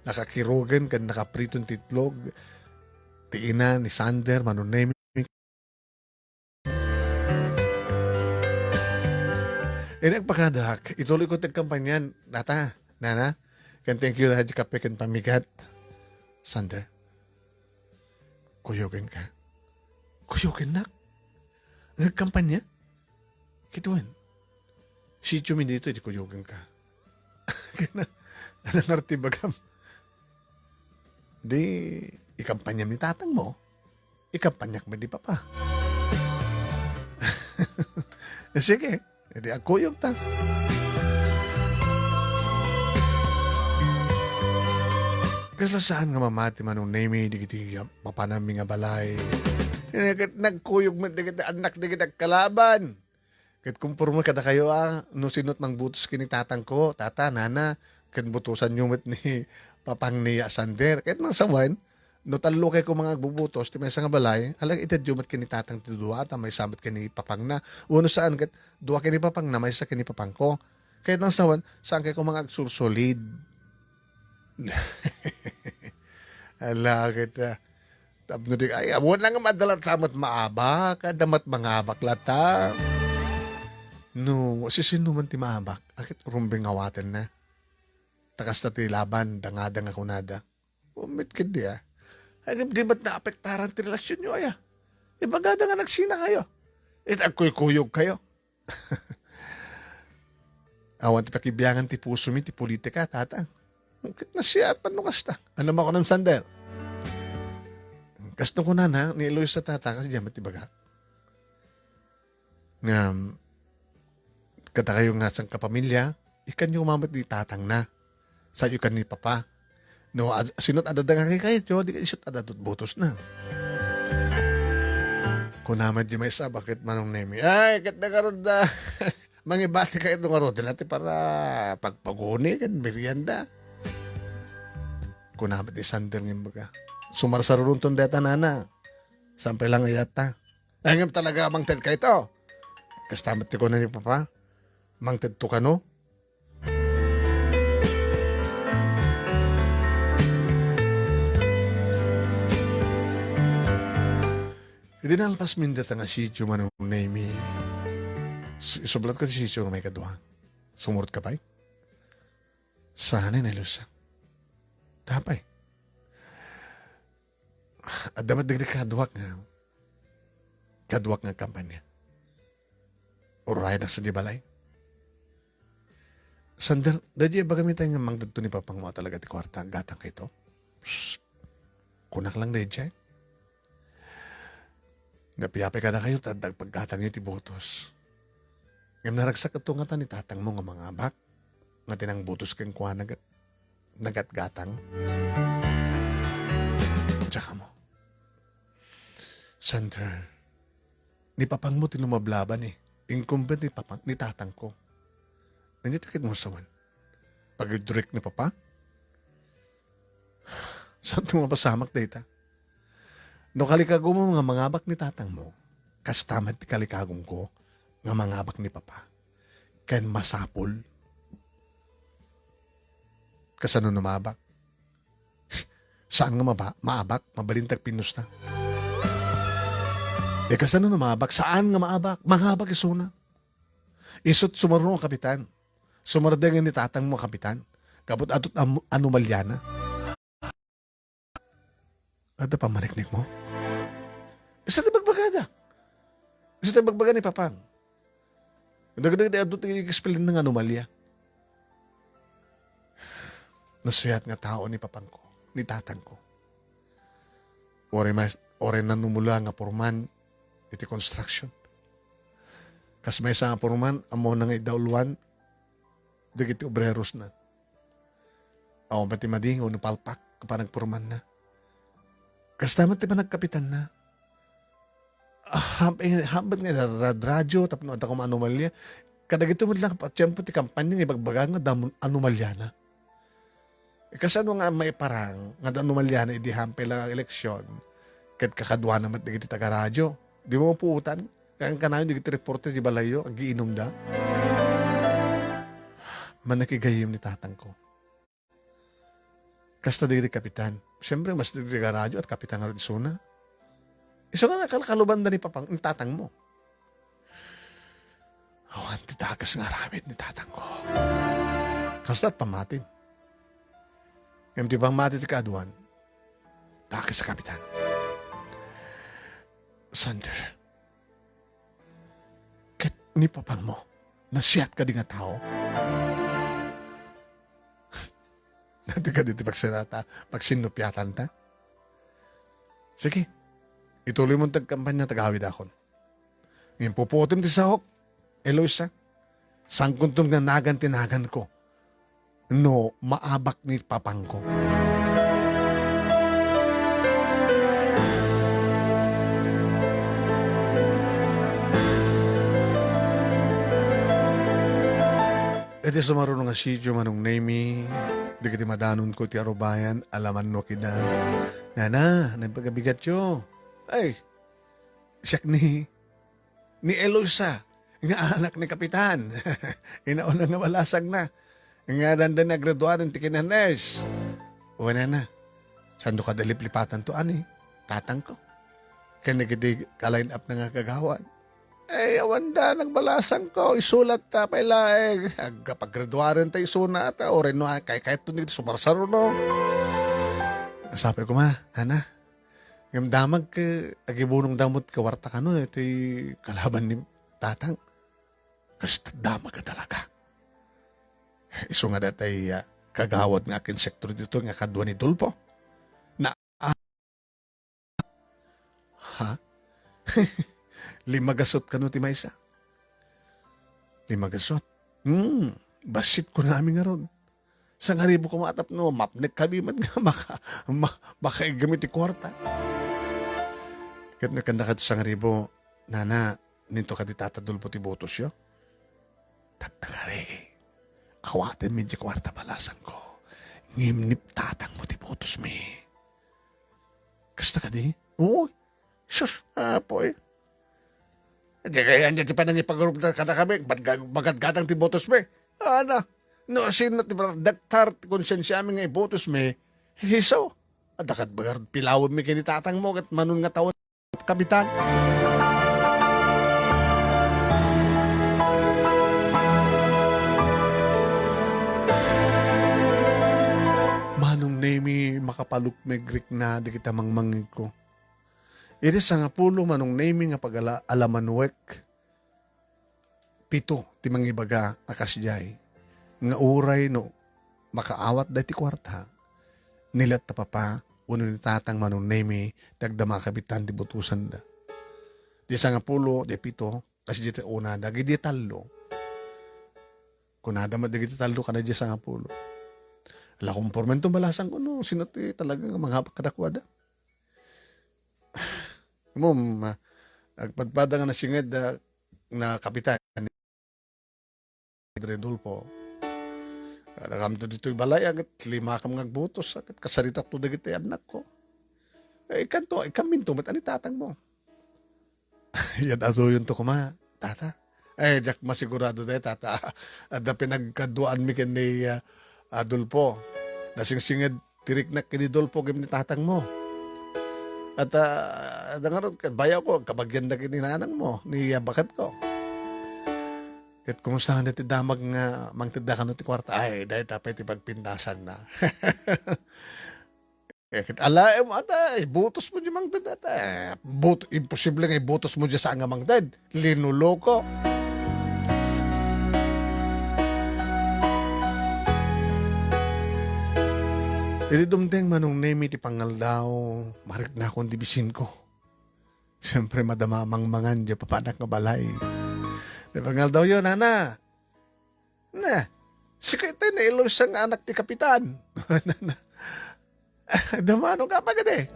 nakakirugen ken nakapriton ti itlog, ti ina ni Sander, Manong Nemi. Idi agpakadak, ituloy ko ti agkampanya, nata, nana, ken thank you lahat ti kape ken pamigat. Sander, kuyogen ka. Kuyogennak? Nga agkampanya? Ket wen, sitio mi dito, iti kuyogen ka. Ano nga ti bagam? Di, ikampanya mi tatang mo. Ikampanyak met ni Papa. Sige, edi agkuyog ta. Kasla saan nga mamati Manong Nemi dagiti mapanami nga balay. Ket nagkuyog met dagiti annak dagiti agkalaban. Ket kumporme kadakayo a, no sino't mangbutos ken ni tatangko, tata, nana, ket butosanyo met ni papang ni Sander. Ket nang sawen, no tallo kay koma nga agbubutos ti maysa nga balay, ala, itedyo met ken ni tatang ti dua, ta maysa met ken ni papangna. Wenno saan, ket dua ken ni papangna, maysa ken ni papangko. Ket nang sawen, saan kay koma nga agsursulid. Ala, ket, ah, tapno di, ay, awan lang nga madala ta met maabak, adda met mangabak lata. No, sisino man ti maabak, aket rumbeng awaten na. Ta kasta ti laban, dangada nga kunada. Umit ket di, ah. Ay, di met naapektaran ti relasyonyo, aya. Ibagada nga nagsina kayo. It agkuykuyog kayo. Awan ti pakibiangan ti pusomi ti politika, tata. Ket nasiat pay no kasta. Ania makunam, Sander? Kasta kunana ni Eloisa, tata, kas diay met ti bagak. Ngem, kadakayo nga sangkapamilya, ikanyo koma met ni tatangna. Sayo ken ni papa. No, ad-, sino't adda nga kayatyo, di isut adda butosna. Kuna met diay maysa, bakit Manong Nemi? Ay, ket ngarud da. Mangibati kayatyo ngarud, dila ti para pagpaguni ken merienda. Kuna met ni Sander nga imbaga, sumarsaruronton dayta, nana. Saan pay la nga ayatta? Ay, ngem talaga, mangted kayto. Kasta met ti kuna ni papa. Mangtedto kano? Idi nalpas mi dayta nga sitio, Manong Nemi, su-, isublat ko ti sitio nga maikadua. Sumurot ka pay? Saan ni Lusa? Apay? Adda met dagiti kaduak nga, kaduak nga kampanya. Uray na sa di balay. Sander, daydiay ibagam itay nga mangtedto ni papangmo a talaga ti kuarta, aggatang kayto? Psst. Kunak lang daydiay. Napiapay kadakayo ta adda paggatangyo ti butos. Ngem naragsak ito ngata ni tatangmo nga mangabak, nga tinangbutos kenkuana ket nagatgatang. Tsaka mo, Sander, ni papangmo ti lumablaban eh. Incumbent ni papang, ni tatangko. Anya ti ket mo sawen? Pagidrek ni papa? Saan ti mapasamak dayta? No kalikagum nga mangabak ni tatangmo, kasta met ti kalikagumko nga mangabak ni papa. Ken masapul. Kasano no maabak? Saan nga maba-, maabak? Mabalin ti agpinnusta. E, kasano no maabak? Saan nga maabak? Mangabak isuna. Isut sumaruno a kapitan. Sumardeng ni tatangmo a kapitan. Gapu ta adu ti am-, anomaliana. Adda pammaniknik mo? Isu ti bagbagada. Isu ti bagbaga ni Papang. Dagdag ti adu ti experience nga anomalia. Nasuyat nga tao ni papangko, ni tatangko. Uray mas-, uray nanumula nga purman iti construction. Kas maysa nga purman, ammona nga iddauluan dagiti obreros na. Awan pay ti madi nga napalpak panagpurmanna. Kasta met ti panagkapitanna. Ah, ham-, eh, hambet nga ra-, radyo, tapno adda koma anomalia. Kadagito met lang a tiempo ti kampanya nga ibagbaga nga adda mo-, anomaliana. Eh, kasano nga maiparang nga adda anomaliana idi hampay lang nga eleksyon? Ket kakaduana met dagiti taga-radyo. Di mo mapuotan? Kan-, kanayon dagiti reporter di balayyo, agiinumda. Manakigayyem ni tatangko. Kasta dagiti kapitan. Siyempre, mas dagiti taga-radyo a kapitan nga isuna. Isu nga nakalkalubanda ni papang, ni tatangmo. Awan ti dakes nga aramid ni tatangko. Kasta ti pammatim. Ngem ti pammati ti kaaduan, dakes a kapitan. Sander, ket ni papangmo, nasiat kadi nga tao? Dati kadi ti pagsirata, pagsinnupiatanta? Sige, ituloy mo ti agkampanya, tagaawidakon. Ngem pupuotem ti saok, Eloisa. Sangkonton nga nagan ti naganko no maabak ni papangko. Iti sumaruno nga sitio, Manong Nemi, dagiti madanonko ti arubayan, alaman no kida. Nana, nagpagabigatyo. Ay, siak ni, ni Eloisa, nga anak ni Kapitan. Inauna nga balasang na. Nga danda nagraduaran ti kina-nurse. Wen nana, sando kada liplipatan to, ani? Tatangko. Ken dagiti ka-line up na nga kagawad. Ay, awan da, nagbalasangko, isulat ta pay laeng. Agga paggraduaren ta isuna ta, uray no, kay, kay to ni sumarsaruno. Sapay koma, ana, ngem damag ket agibunong damot kawarta kano, iti kalaban ni tatang. Kasta damag a talaga. Isu nga datay, ah, kagawad nga akinsekto ditoy nga kadua ni Dolfo. Na, ah, ha? Lima gasut kano ti maysa? Lima gasut? Hmm, bassit ko nami ngarud. Sangaribok koma tapno mapnek kami met nga maka-, ma-, makaigem iti kuarta. Ket no kanda kadto sangaribo, "Nana, ninto kadi Tata Dolfo ti butosyo?" "Tapno kari, awatenmi diay kuarta balasangko, ngem ni tatangmo ti butosmi." "Kasta kadi?" "Oo." "Sus, apo, eh. Di kaya niya ti panangipagurupda kadakami, baga-, bagatgatang ti butosmi. Ana, no sino ti daktar ti konsensiami nga ibutosmi, isu. Adda ket bagar pilawenmi ken ni tatangmo, ket manon nga tawen kapitan." Manong Nemi, makapalukmeg rikna dagiti mangmangegko. Iti sangapulo Manong Nemi nga pagala-alamanuek, pito ti mangibaga a kasdiay, nga uray no makaawat daytoy kuarta, ni Lat a Papa wenno ni Tatang Manong Nemi ti agdama a kapitan ti butosanda. Di sangapulo, di pito, kasdiay ti una, dagiti tallo. Kunada met dagiti tallo, kada di sangapulo. La, kompormento balasangko no sino ti talaga nga mangabak kadakuada. Ngem, ah, agpadpada nga nasinged, ah, nga kapitan ni Rodolfo. Kadakamto ditoy balay, ket limakam nga agbutos, ket kasaritakto dagiti annakko. Eh, ikkanto, ikkaminto met a ni tatangmo. Yan, aduyonto koma, tata. Ay, diak masigurado dayta, tata. Adda pinagkaduaanmi ken ni, ah, Adolfo. Nasingsinged ti riknak ken ni Dolfo ken ni tatangmo. At, ah, adda ngarud, bayawko, kabagianda ken ni nanangmo, ni, ah, baketko. Ket kumusta nga ti damag nga mangtedda kano ti kuarta? Ay, dayta pay ti pagpintasanna. Eh, ket alaem ata, ibutosmo diay mangted ata. Eh, but-, imposible nga ibutosmo diay saan nga mangted. Linoloko. Idi dumteng Manong Nemi ti pangaldaw, mariknakon ti bisinko. Siyempre, madama a mangmangan diay papanak nga balay. Ti pangaldaw yo, nana. Na, sika itay ni Eloisa nga anak ti kapitan. Dumano ka pa gadi.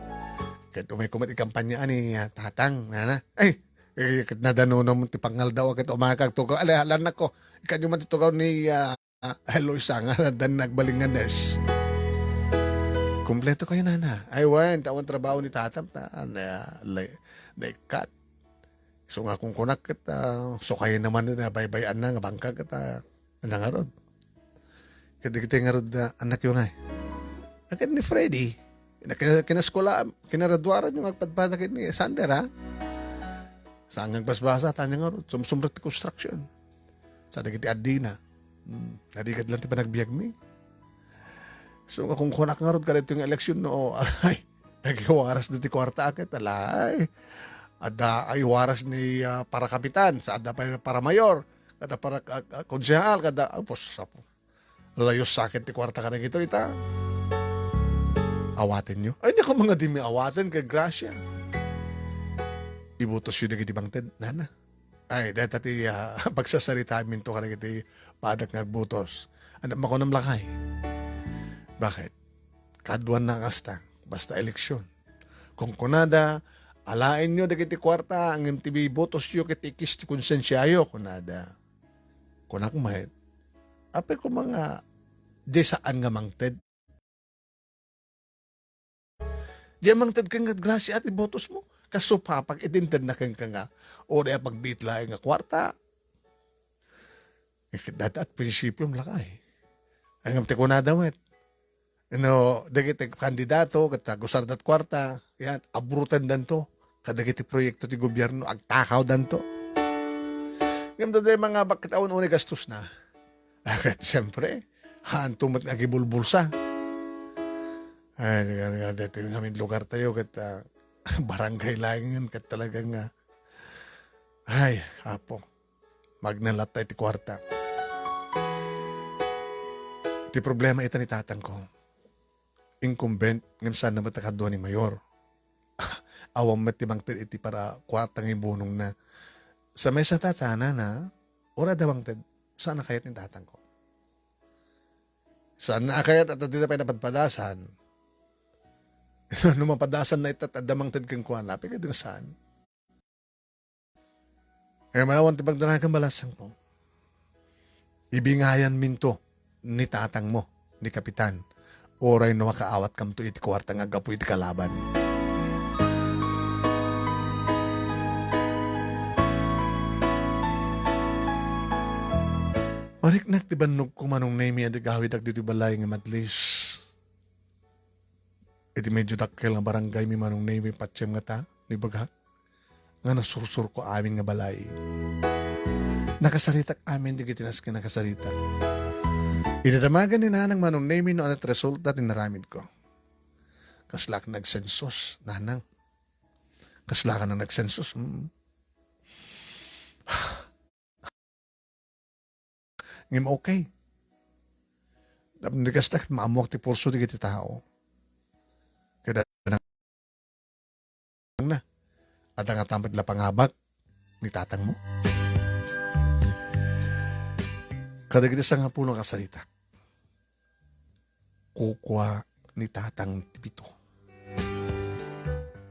Ket umay koma ti kampanya ni, ah, tatang, nana. Ay, eh, ket nadanonam ti pangaldaw, ket umakag tugaw. Ala, ala, nako. Ikanyo man ti tugaw ni, ah, Eloisa nga adda nagbalin nga nurse. Kompleto kayo, nana. Ay, wen, ta awan trabaho ni tatam, ta, na, na, naikkat. So nga kunkunak ket, ah, so kayo naman na baybay-anna nga bangkag ket, ah, ania ngarud. Ket dagiti ngarud, ah, annakyo ngay. Ket ni Freddy, kina-, kinaskula-, kinaraduaran nga agpadpada ket ni Sander, ha? Saan nga agbasbasa, ta ania ngarud, sumsumrek ti construction. Sa dagiti addina. Hmm, narigat lang ti panagbiagmi. So, nga kunkunak ngarud kadaytoy nga eleksyon, no, ay, nagiwaras diti kuarta ket, alay. Adda ay waras ni, ah, para kapitan, sa adda pay para mayor, kada para, ah, ah, konsehal, kada, ah, pos, sapo. Layos saket ti kuarta kadagitoy, ita. Awatenyo. Ay, di ko mga di mi awaten kay Gracia. Ibutosyo dagiti bangted, nana. Ay, dayta ti, ah, pagsasaritaminto kadagiti padak nga agbutos. Ania makunam, lakay? Bakit? Kaduanna a kasta, basta eleksyon. Kunkunada, "Alaenyo dagiti kuarta, ngem ti bibutosyo ket ikis ti konsensiayo," kunada. Kunak met, "Apay koma nga, di saan nga mangted?" Diay mangted ken nga grasia ti butosmo. Kas supapag iti intedna kenka nga, o di a pagbiit laeng nga kuarta. Eh, dayta at prinsipyom, lakay. Ngem ti kunada met, no, dagiti kandidato, ket agusardat kuarta, yan, abrutendanto kadagiti proyekto ti gobierno, agtakawdanto. Ngem no diay mangabak ket awan unay gastosna. Ah, ket siyempre, haanto met nga agibulbulsa. Ay, nga, nga, dito yung amin lugar tayo, ket, ah, barangay laeng yun, ket talagang, ah, ay, Apo, magna latta iti kuarta. Ti problema ita ni tatangko, incumbent, ngem saan na met a kadua ni mayor. Awan met ti mangted iti para kuarta nga ibunongna. Sa maysa ta, nana, uray adda mangted, saan a kayat ni tatangko. Saan na a kayat at adda pay napadpadasan. No mapadasan na ita, adda mangted kenkuana, apay kadi nga saan. Kaya manawan ti pagdanagan, balasangko. Ibingayan minto ni tatangmo, ni Kapitan, uray no makaawatkamto iti kuarta nga aggapu iti kalaban. Mariknak ti bannogko, Manong Nemy, a di gawidak ditoy balay nga madlis. Iti medyo dakkel nga barangay mi, Manong Nemy, patiem ngata, ni baga, nga nasursurko amin nga balay. Nakasaritak amin dagiti nas-, nga nakasaritak. Idadamagan ni nanang, Manong Nemy, no ania ti resulta ti naramidko. Kaslak nagsensus, nanang. Kaslak nagsensus, mm. Ngem okay. Tapno di kasta, maammoak ti pulso dagiti tao. Kada na, adda nga tampet la pangabak ni tatangmo. Kadagiti sangapulo nga sarita, kukua ni tatang ti pito.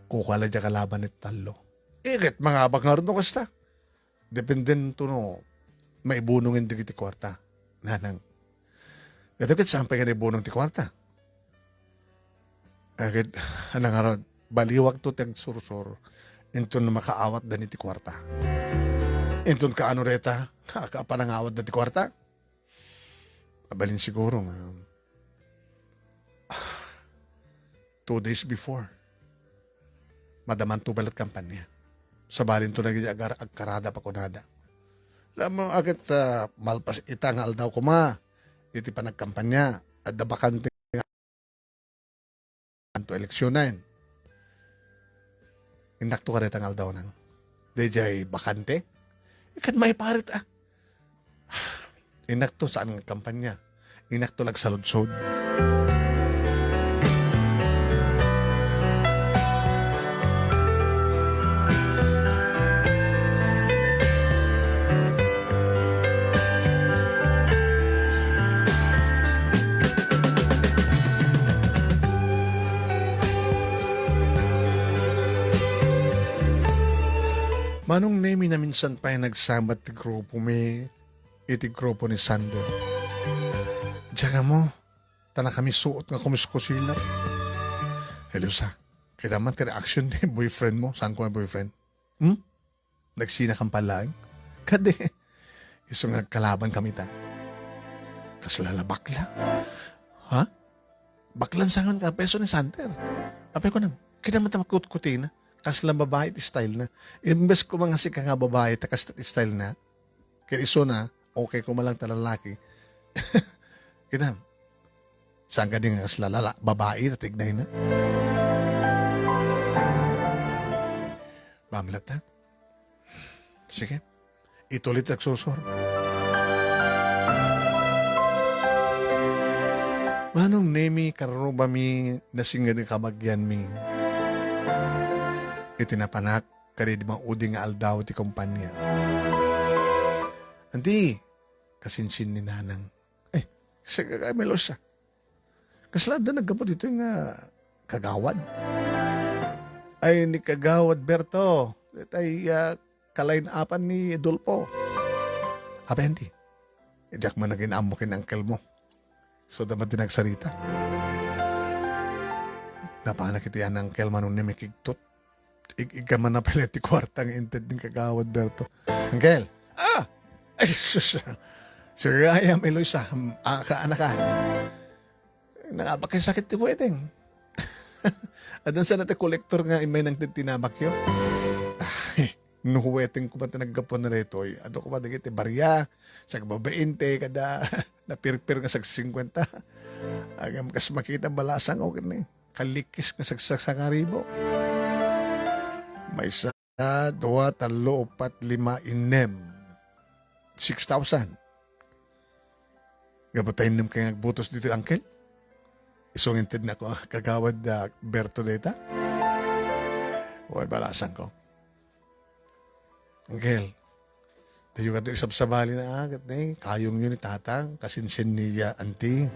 Kukua la dia kalaban ni tallo. Iket mangabak ngarud no kasta. Dependen to no maibunongen dagiti kuarta. Nanang. Ito ket saan pay nga naibunong ti kuarta. Agid, nangarod, baliwak to ti agsursur. Inton makaawat da ni ti kuarta. Inton kaano reta, kaapanangawat da ti kuarta. Abalin siguro nga, ah, two days before, madaman to balat kampanya. Sabalin to naging agar-, agkarada pa kunada. Alam mo, agad sa malpas ita nga aldaw kuma, iti panagkampanya, adda bakante nga anto eleksyonay. Innak to kadayta nga aldaw nang. Dayjay bakante? Ikan maiparit, ah. Innak to saan nga kampanya. Innak to lagsaludsod. Manong Nemy, naminsan pay nagsabat ti grupo mi iti grupo ni Sander. Diak ammo, ta nakami suot nga kumiskusilak. Hello, sa. Kaya naman ti reaction ni boyfriend mo. Saan ko nga boyfriend? Hmm? Nagsina kang palaeng? Kadi, isu nga kalaban kami ta. Kasla la bakla. Ha? Baklan sangan ka, peso ni Sander. Apay ko nam, kita man ta makutkuti na. Kasla babae ti style na. Imbes ko mga sika nga babae, ta kasla ti style na. Kaya iso na, okay ko malang ta lalaki. Kita, saan ka din nga kasla lala-, babae, ta tignay na. Bamlat, ha? Sige. Itulit agsursur. Manong Nemy, karrubami, nasinged nga kabagianmi. Iti napanak, kadi di maudi nga aldaw ti kumpanya. Anti, kasinsin ni Nanang. Eh, sige ka, Melosa. Kasla adda naggapu ditoy nga kagawad? Ay, ni Kagawad Berto. Tay, ah, kalain-apan ni Dolpo. Apay, anti? Diak man naging ammo ken uncle mo. So, dapat din nagsarita. Napanak iti an uncle, Manong Nemy, kigtot. Ig-, igka man na pala ti kuarta nga inted ni Kagawad Berto. Uncle! Ah! Ay, sus! Sir, ayam, Eloisa, ah, kaanakan. Nangabak kay sakit ti wedding. Adan sana ti kolektor nga imay nang tinabakyo. Ay, no wedding ko man ti naggapuan na daytoy. Adu ko man dagiti barya, sagbabainte, kada napirpir nga sag singkwenta. Agam kas makita balasang, okay na eh. Kalikis nga sagsasangaribo. Maysa, dua, tallo, upat, lima, innem. Six thousand. Gapu ta innem kay nga agbutos ditoy, Uncle? Isu nga intednak, Kagawad, ah, Berto dayta? Wen, balasangko. Uncle, diyo kato isabsabali na agat ni kayongyo ni Tatang, kasinsin ni, ah, Auntie.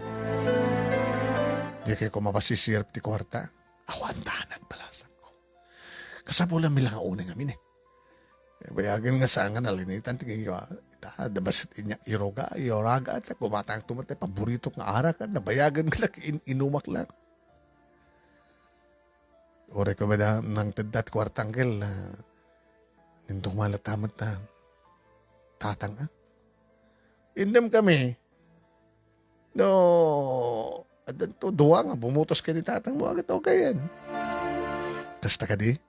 Dikay koma pasisirep ti kuarta. Awan ta nagbalasangko. Kasapulan mi la nga unay ngamin, eh. Eh, bayagen nga saan nga nalinitan ti giwa. Ita, da basit inya iroga, iyoraga, at sa kumatang tumat ti paborito nga arak, at nabayagen nga nag-in-, inumak lang. Uray ko ba da, nang teddat kuarta, Uncle, na nindong malatamet ta. Tatang, ah? Indem kami, no, addanto dua nga bumutos ken ni Tatang mo, agad okay yan. Kasta kadi?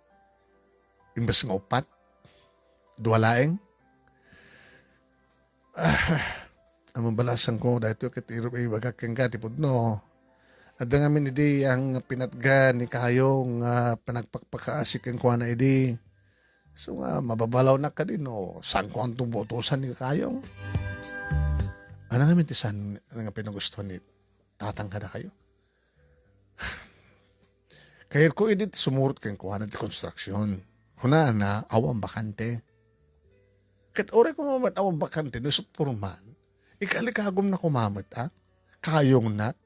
Imbes nga upat? Dua laeng? Ah, amang balasangko, daytoy ket iru-, ibagak kenka ti pudno. Adda ngamin idi ang pinatgan ni Kayong nga panagpakpakaasi kenkuana idi. So nga, mababalawnak kadi no saanko anto butosan ni Kayong. Ano ngamin ti saan nga pinagustuhan ni Tatang kadakayo? Kayatko idi ti sumurot kenkuana ti konstruksyon. Kunana, awan bakante. Ket uray koma met awan bakante, no isu ti porman, ikalikagumna koma met, a? Kayongnak.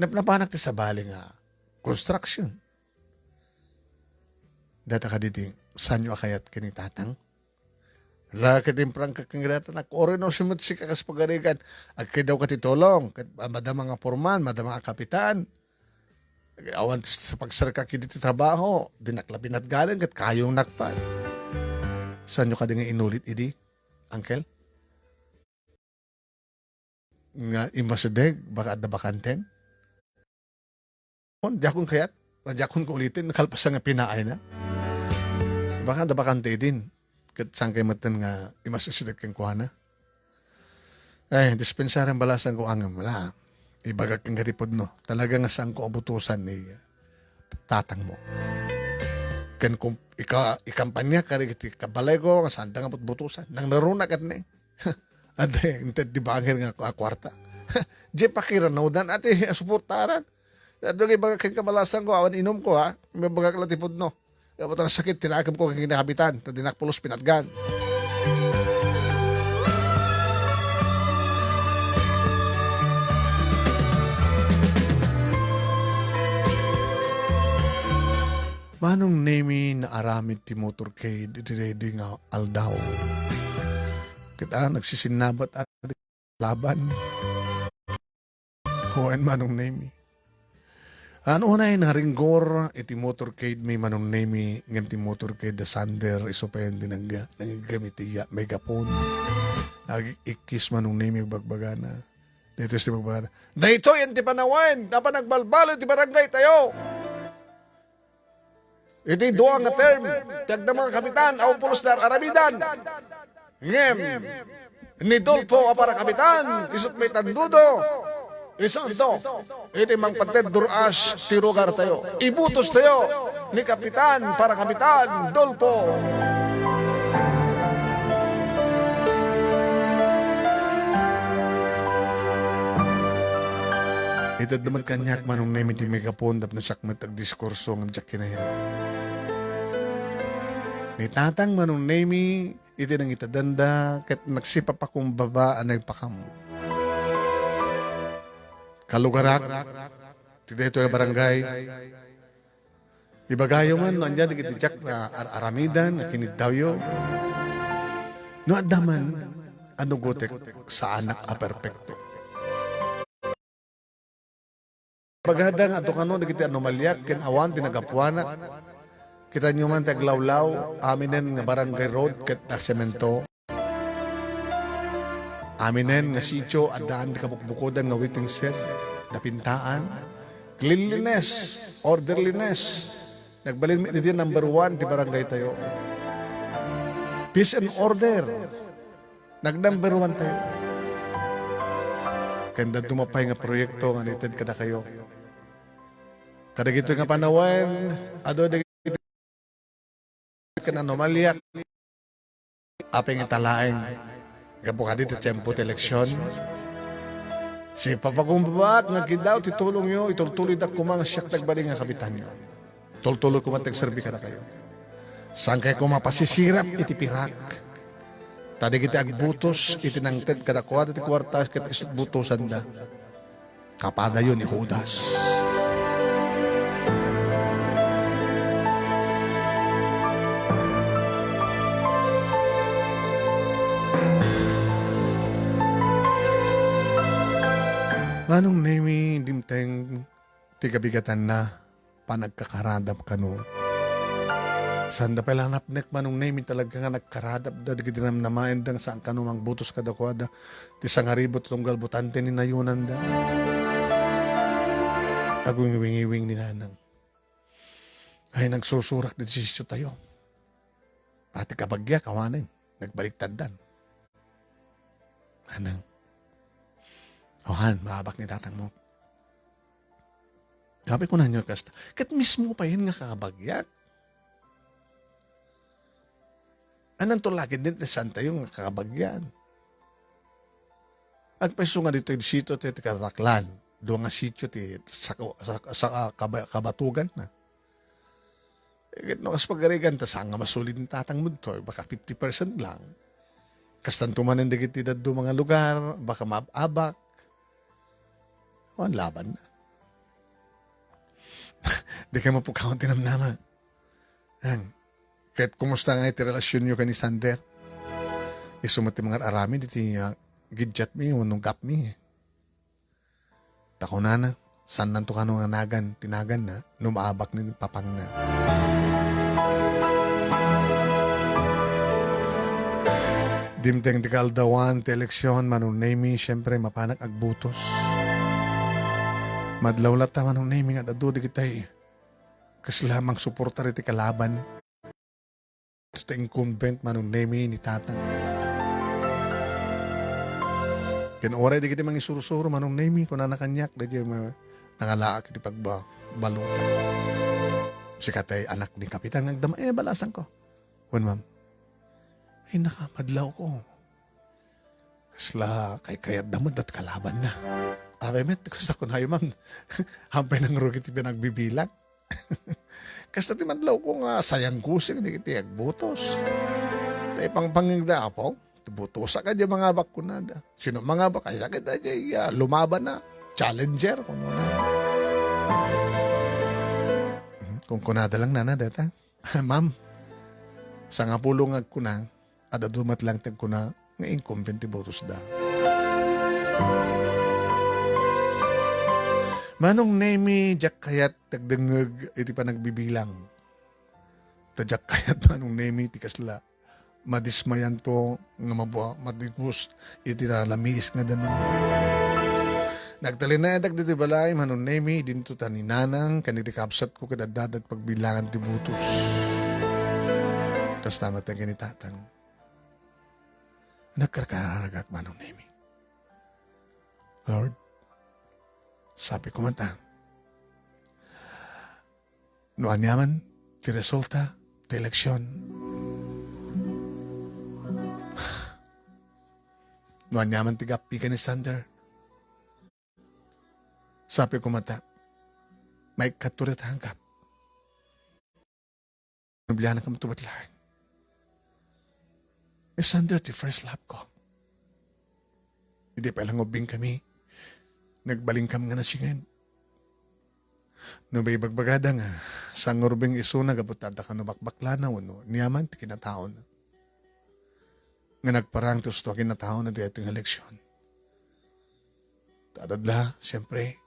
Napnapanak ti sabali nga konstruksyon. Data kaditi, saanyo a kayat ken ni Tatang? Lakit imprangka ken data, nak, uray no simet sika kas pagarigan, agkidawka ti tulong, ket madama nga porman, madama nga kapitan. Awan ti sa pagserka kidi ti trabaho, dinak la pinatgalan, ket kayongnak pay. Saanyo kadi nga inulit idi, Uncle? Nga immasideg, baka adda bakanten? Kon, diakon kayat, diakon ko ulitin, nakalpasan nga pinaayna. Baka adda bakante idin. Ket saan kay metten nga immasideg kenkuana? Ay, dispensaren balasangko ngem, wala. Ibagak ken garipod no. Talaga nga saanko a butosan ni Tatang mo. Ken kum-, ika-, ikampanya kadi iti kabalayko nga saanta nga butbutosan. Nang naruna ket ni. Ade, inted di bangir nga ku-, a kuarta. Di pakiranudan, ati, suportaran. Adu nga ibagak ken kabalasangko, awan inumko, ha? Ibagak la ti pudno. Awan sakit ti nakemko ken kinakabitan, ta dinak pulos pinatgan. Manong Nemi, naaramid ti motorcade iti daydi nga aldaw. Ket, ah, nagsisinnabat a laban. Wen, Manong Nemi. Ano unay naringgor iti motorcade mi, Manong Nemi, ngem ti motorcade da Sander, isu pay ti nag-, nangiggam iti ya-, megaphone. Nag-ikkis Manong Nemi, bagbagana. Daytoy ti bagbagana. Daytoy ti panawen, a panagbalbaliw ti barangay tayo. Iti dua nga term, ti agdama nga kapitan, awan pulos da ar-aramidan. Ngem, ni Dolfo a para kapitan, isut may tandudo, isunto, iti mangpatted dur-as ti lugar tayo. Ibutos tayo ni Kapitan para Kapitan Dolfo. Itedda met kaniak Manong Nemi ti megaphone tapno siak met agdiskurso ngem diak kinayat. Ni Tatang Manong Nemi iti nangitedanda ket nagsipapakumbaba a nagpakammo. Kalugarak, ti daytoy a barangay, ibagayo man no ania dagiti diak nga ar-aramidan nga kiniddawyo. No adda man, anugotek, saanak a perpekto. Bagada nga adu kano dagiti anomalia ken awan ti nagapuanak. Kitaenyo man ti aglawlaw, aminen nga barangay road ket nasemento. Aminen nga sitio, addaan ti kabukbukodan nga waiting shed, napintaan. Cleanliness, orderliness. Nagbalin met idi number one ti barangay tayo. Peace and order. Nag-number one tayo. Ken dadduma pay nga proyekto nga nited kadakayo. Kadagitoy nga panawen, adu dagiti ken anomalia, apay nga talaeng Gapu kadi ti tiempo ti eleksion, sipapagumbak nga agkiddaw ti tulongyo, itultuloydak koma nga siak ti agbalin nga kapitanyo. Tultuloy koma ti agserbi kadakayo. Saankay koma pasisirap iti pirak. Ta dagiti agbutos iti nangted kadakuada ti kuarta ket isu ti butosanda. Kapadayo ni Judas. Manong Nemi, dimteng ti kabigatanna, panagkakaradap kano. Sanda pay la napnek, Manong Nemi, talaga nga nagkaradapda dagiti namnamaenda nga saan kano mangbutos kadakuada ti sangaribut tunggal butante ni nayonanda. Agwingwingiwing ni Nanang. Ay, nagsusurak ditoy sitio tayo. Pati kabagiak, awanen. Nagbaliktaddan. Anang. Awan, maabak ni tatangmo. Sabi ko na niyo, kasta. Ket mismo pa yun nga kabagiak. Anang to lagi din ti santayo nga kabagian. Agpayso nga ditoy sitio ti, ti Karaklan. Dua nga sitio ti sako-, sa, sa, kaba-, kabatugan na. Eh, no, kas pagarigan, ta saan nga masulid ni tatang mo ditoy, baka fifty percent lang. Kastan to manen dagiti daddo mga lugar, baka maab-abak. Awan laban na. Di kayo mapukawan ti namnama. Ang, kahit kumusta nga iti relasyon nyo kay ni Sander? Isu met ti mangar-aramid iti, ah, gidyat mi, wenno gap mi. Ta kunana, saannanto kano nga nagan, ti naganna, no maabak ni papangna. Dimteng ti kaaldawan ti eleksyon, Manong Nemi, siyempre, mapanak agbutos. Madlaw latta, Manong Nemi, nga adu dagitay kasla mangsuportar iti kalaban. Iti incumbent, Manong Nemi, ni Tatang. Ken uray dagiti mangisursuro, Manong Nemi, kunana kaniak, daydiay ma-, nangalaak iti pagba-, balutan. Sika tay anak ni Kapitan nga agdama, eh, balasan ko. Wen, ma'am. Ay, naka, madlaw ko. Kasla kaykayatda met dat kalabanna. Apay met, kasta kunayo, ma'am. Hampay nangrugi ti pinagbibilang. Kasta ti madlaw ko nga sayang kusing dagiti agbutos. Ta ipangpangngegda, Apo, butosak a di mangabak kunada. Sino mangabak? Ay, sakit a di, ah, lumaban na. Challenger, kuno na. Kung kunada lang, nana, data. Ma'am, sangapulo nga agkuna, adda dumat lang ti agkuna nga incumbent ti botosda. Manong Nemi, diak kayat ti agdengngeg iti panagbibilang. Ta diak kayat, Manong Nemi, ti kasla madismayanto nga mabua-, madibus iti nalamiis nga danum. Nagtalinaedak ditoy balay, Manong Nemi, dinto ta ni Nanang, ken iti kabsatko ket addada ti pagbilangan ti butos. Kasta met ken ni Tatang. Nagkarkararagak, Manong Nemi. Lord, sabi ko man ta, no aniaman ti resulta ti eleksyon, no aniaman ti gappi ken ni Sander, sabi ko mata, maikkato dita anggap. Nablianakam to met laeng. Ni Sander ti first love ko. Idi pay lang ubbing kami, nagbalinkam nga nasingan. No ibagbagada nga, sangurbing isuna gapu ta adda kano bakbaklana wenno niaman ti kinataona. Nga nagparang ti usto a kinataona daytoy nga eleksyon. Ta adda, siyempre,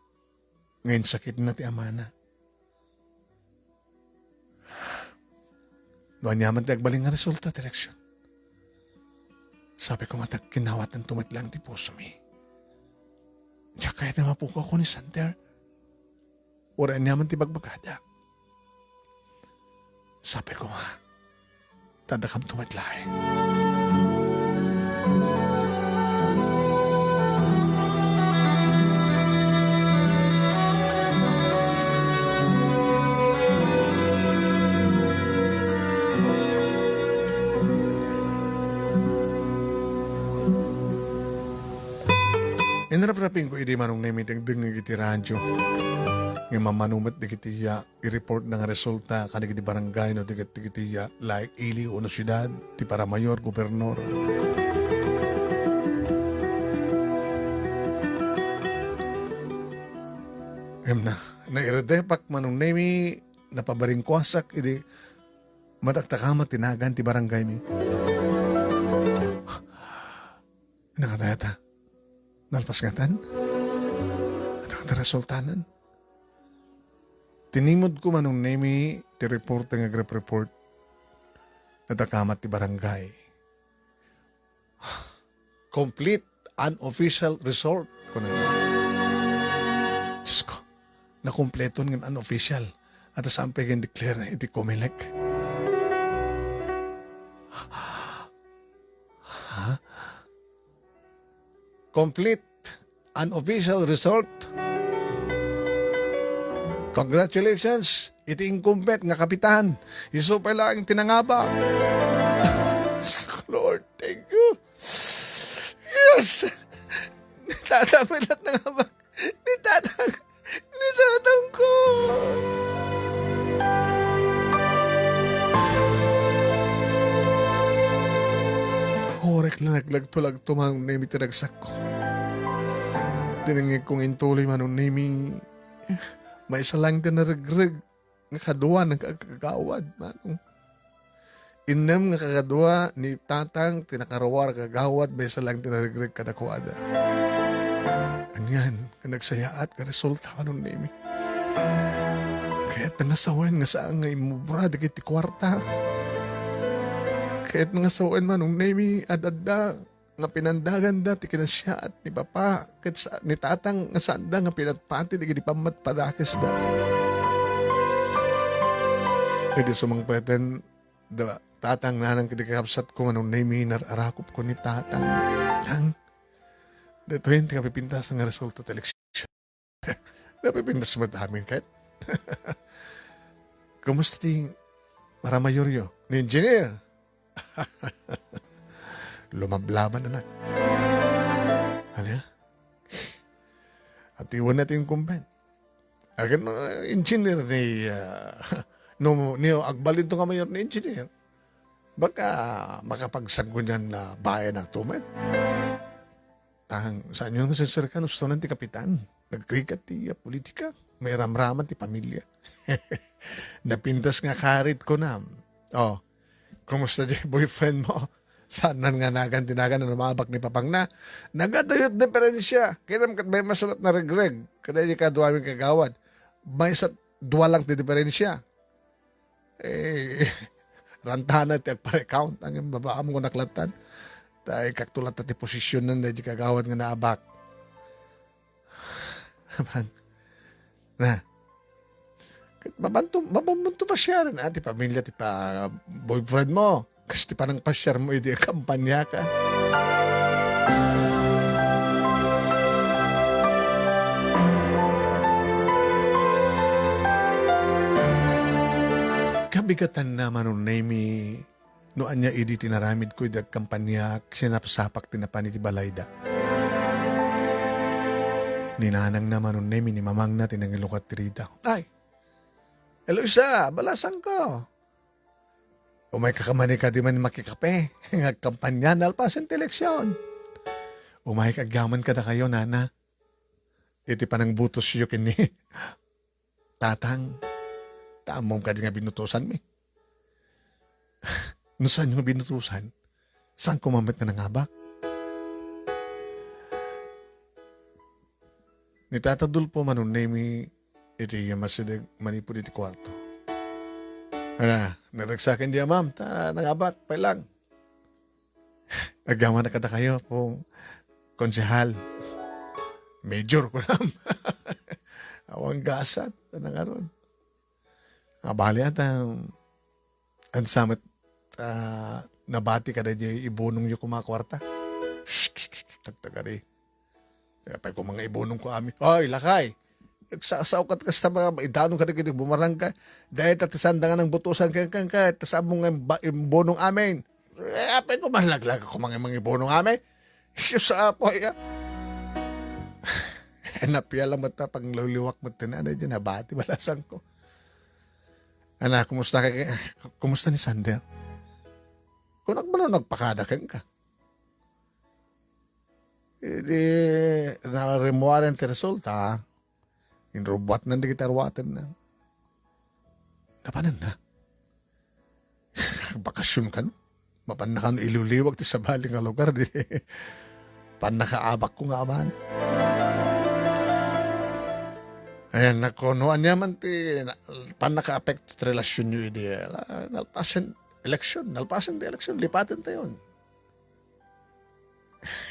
nga insakitna ti amana. No aniaman ti agbalin nga resulta ti eleksyon, sabi ko mata, kinawatan to met lang ti pusomi. Diak kayat nga mapukaw ko ni Sander. Uray aniaman ti bagbagada. Sabi ko nga, tadakam to met laeng. Inraprapingko idi Manong Nemi ti agdengngeg iti radio. Ngem mammano met dagiti, ah, i-report na nga resulta kadagiti barangay no dagiti, dagiti, ah, like, ili wenno siudad, ti paramayor, gobernador. Ngem na, nairedepak Manong Nemi, napabaringkuasak idi mataktakama ti nagan ti barangaymi. Nakadayata. Nalpas ngatan? Ito nga resultanan. Tinimod ko Manong Nemi ti reporter nga agrep-report. Nadakamat ti barangay. Complete unofficial result, kuna. Diyos ko, nakumpleton nga unofficial. At saan pa yung declare iti Comelec? Ha? Complete unofficial result. Congratulations, iti incumbent nga kapitan. Isu pay laeng ti nangabak. Lord, thank you. Yes! Ni tatang pay laeng nangabak. Ni tatang. Ni tatang ko. Horek la naglagto-lagto Manong Nemi ti ragsakko. Tinengngeg kong intuloy Manong Nemi. Maysa lang ti naregreg nga kadua nga agkagawad, Manong. Innem nga kagadua ni tatang ti nakaruar nga agkagawad, maysa lang ti naregreg kadakuada. Anian nga nagsayaat nga resulta Manong Nemi. Kayatna nga sawen nga saan nga immobra dagiti kuarta. Kayatna nga sawen Manong Nemi, ad-adda nga pinandaganda ti kinasiaat ni Papa ket sa-, ni Tatang nga saanda nga pinatpati dagiti pammatpadakesda. Idi sumangpeten da Tatang nanang iti kakabsatko nga Manong Nemi, nar-arakupko ni Tatang. Tang, daytoy ti kapipintas nga resulta ti eleksyon. Napipintas met amin ket. Kumusta ti paramayoryo? Ni engineer? Lumablaban, anak. Ania? Atiwen na ti incumbent. Akin, uh, engineer ni, uh, no, ni agbalinto nga mayor ni engineer. Baka makapagsagunian na bayan na tumet. Ang, saan yun nga sir, sir, kanusto nan ti kapitan? Nagrigat ti, uh, politika. May ramraman ti pamilya. Napintas nga karit ko na. Oh, kumusta di boyfriend mo? Saan nan nga nagan ti nagan a lumabak ni papangna? Nagaduyot diferensya. Kaya naman kat may masalat na regreg. Kada di kaduamin kagawad. May sa dua lang ti diferensya. Eh, rantana ti agpa-recount. Ang babaam ko naklatan. Tay kaktulat ti posisyon nan di kagawad nga naabak. Apan, na. Ket mabanto, mabanto pasiaren, ah, ti pamilya ti pa-, boyfriend mo. Kas ti panangpasiar mo idi kampanya ka. Kabigatan na Manong Nemi. No ania idi ti naramidko idi agkampaniak, sinapsapak ti napan iti balayda. Ni nanangna Manong Nemi ni mamangna ti nangilukat ti rida. Ay! Eloisa, balasangko! Umayka ka manen kadi man makikape nga agkampania nalpasen ti eleksyon. Umayka agyaman kadakayo, nana. Iti panangbutosyo ken ni Tatang, ta ammom kadi nga binutosanmi? No saanyo nga binutosan, saan koma met nga nangabak? Ni Tata Dulfo Manong Nemi iti masideg manipud iti kuarto. Ala, naragsaken di amam, ta nangabak, pay lang. Agyaman na kadakayo, Pong Konsehal. Major ko lang. Awan gasat, ano nga ron? Ah, bali ata, ang samat, ah, nabati ka na di ibunong yung kumakwarta. Shh, shh, shh, shh, tagtagari. Kaya pa kung mga ibunong ko amin. Oy, lakay! Nagsasao kat kasta mga maidanon ka na gini bumarangay. Dahil tatisan da nga ng butusan kaya kaya kaya. Tas amo nga ba-, yung bunong amin. Eh, apay ko malaglag ako mga, mga bunong amin. Diyos sa apo, ya. Napiala met ta, pangliwliwak met ti nanay, di nabati balasangko. Ana, kumusta ka, kumusta ni Sander? Kunak ba no nagpakada kenka? Idi, narimmuaren ti resulta, inrubbuatnan dagiti aruatenna. Napananna? Bakasyon kano? Mapanna kano iliwliwag ti sabali nga lugar, di pannakaabakko nga amana. Ayan, nako, no, ania man ti na-, pannakaapekto ti relasyonyo idi, ala, nalpasen eleksyon, nalpasen ti eleksyon, lipaten tayon.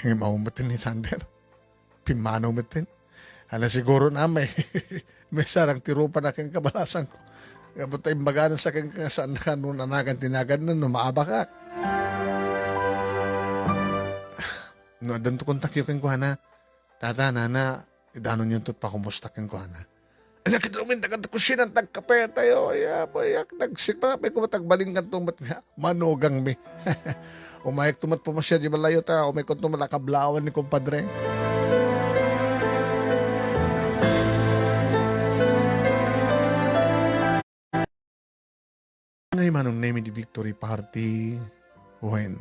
Ngem awan met ni Sander. Pimmanaw met. Ala, siguro na may, may sarang ti rupana ken kabalasangko. Ngem ta imbagana sa ken nga saan ka no nanagan ti naganna no maabakak. No addanto kontakyo kenkuana, "Tata, nana, idanonyonto pakumusta kenkuana." Ala, kitaem, dagiti kusina, nagkape tayo. Ay, apo, ay, ak-, nagsikpa, may kumatagbaling kanto met nga, manugangmi. Umayek to met pumasiar di balayo ta, umay kunto met a kablaawan ni kumpadre. Ngay Manong Nemi di victory party, wen,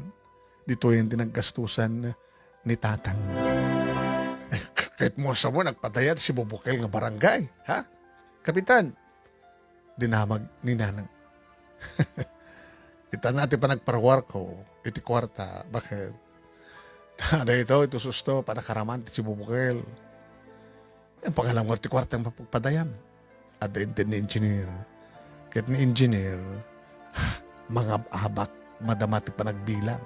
ditoyen ti naggastusan ni Tatang. Ay, k-, ket mo sa mo, nagpadayat si Bubukel nga barangay, ha? Kapitan, dinamag ni Nanang. Itana ti panagparwarko iti kuarta, bakit? Ta daytoy, ito susto, panakaraman ti si Bubukel. Ang pangalangar ti kuartang mapagpadayam. Adda inted ni engineer. Ket ni engineer, mangab-abak, madama ti panagbilang.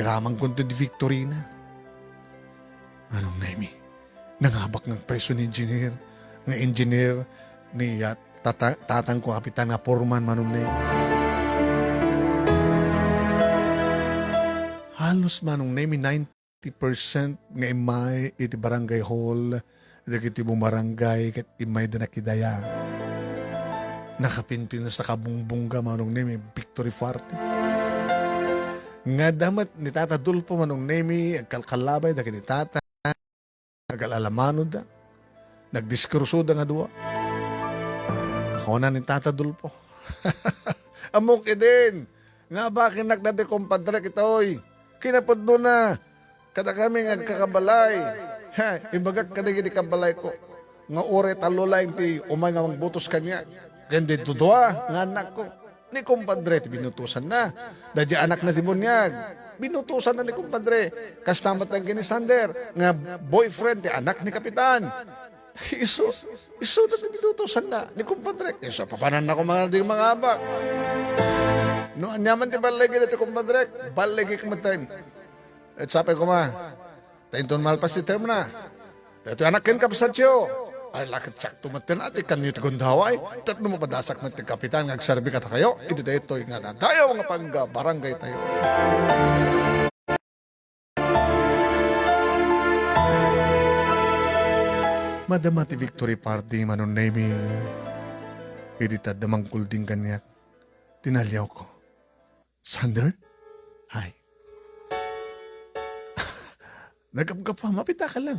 Iraman kunto di victory na. Manong Nemi, nangabak nga preso ni engineer, nga engineer ni, ah, tata-, tatang ko kapitan nga foreman, Manong Nemi. Halos, Manong Nemi, nine percent nga immay iti barangay hall dagiti bumarangay ket immayda nakidaya. Nakapinpinas, nakabungbungga, Manong Nemi, victory party. Nga damet ni Tata Dulfo, Manong Nemi, agkalkalabay dagiti tata, agalalamanoda, nagdiskursoda nga dua. Kuna ni Tata Dulfo, "Ammok idin nga abakennak dati kumpadrek itoy. Kinapudnona, kadakami nga agkakabalay. Ha, ibagak kadagiti kabalayko nga uray tallo laeng ti umay nga mangbutos kaniak. Ken dito dua nga anakko, ni kumpadre ti binutosanna. Daydi anakna ti buniag, binutosanna ni kumpadre. Kasta met ken ni Sander nga boyfriend ti anak ni Kapitan. Isu, isu na ti binutosanna ni kumpadre. Isu, papananna ko mga di mga abak. No, aniaman ti balligi ti kumpadre, balligi kamaten." Et sapay kuma, ta inton malpas ti term na. Daytoy anak ken kabsatyo. Ay, la ket sakto met ti natikkanyo ti gundaway. Tapno mapadasak met ti kapitan nga agserbi kadakayo iti daytoy nga nadayaw nga pangga barangay tayo. Madama ti victory party, Manong Nemi. Idi ta adda mangkulding kaniak, tinaliawko. "Sander? Hi." Nagapgapa, mapita ka lang.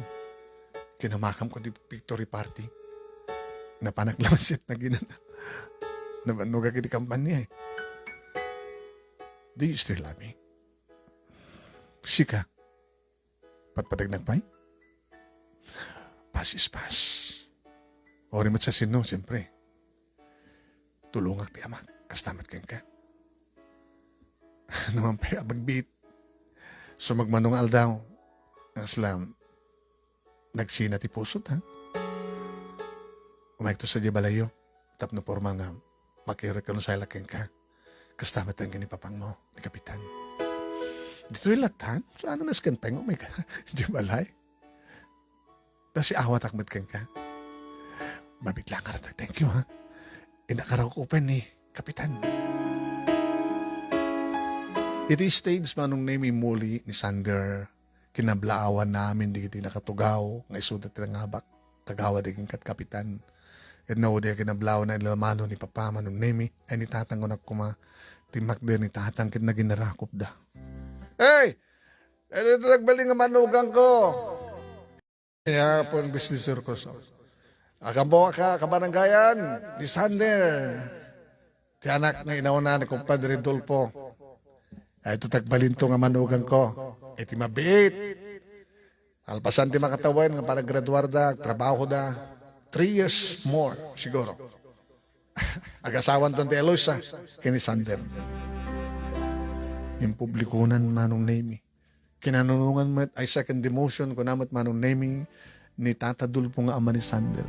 Kinamakamko ti victory party. Napanak lamassit na ginan. Nabannog iti kampanya eh. "Do you still love me?" "Sika? Patpateg nagpay?" Pass is pass. Ori met sa sino, siyempre. Tulongak ti amak, kasta met kenka. Naman pay a pagbiit. Sumagmano nga aldaw, aslam, nagsina ti pusot, ha? Umayekto sa di balayo, tapno porma nga makireconcile kenka. Kasta met ken ni papangmo, ni Kapitan. Ditoy latan, saan a nasken pay nga umay ka di balay? Ta si awatak met kenka. Mabit lang nga thank you, ha? Inakaraw ko pen ni Kapitan. Iti stage, Manong Nemi, muli ni Sander, kinablaawan namin digiti nakatugaw, nga isuda ti nangabak, kagawa daging kat Kapitan. Ket no, di kinablaawan na ilamano ni Papa, Manong Nemi, ay ni Tatang kunak kuma, timmakder ni Tatang ket naginarakopda. Hey! Ito, ito, nagbaling nga manugang ko. Ya, pun business circus. Akampo ka, kabaranggayan, ni Sander. Ti anak nga inauna ni Compadre Dolfo. Ay, ito tagbalinto nga manugang ko. Iti mabiit. Alpasan ti makatawen nga panagraduar da, trabaho da. Three years more, siguro. Agasawan ton ti Eloisa, ken ni Sander. Impublikonan Manong Nemi. Kinanunongan met ay second demotion, kuna met Manong Nemi, ni Tata Dolfo nga ama ni Sander.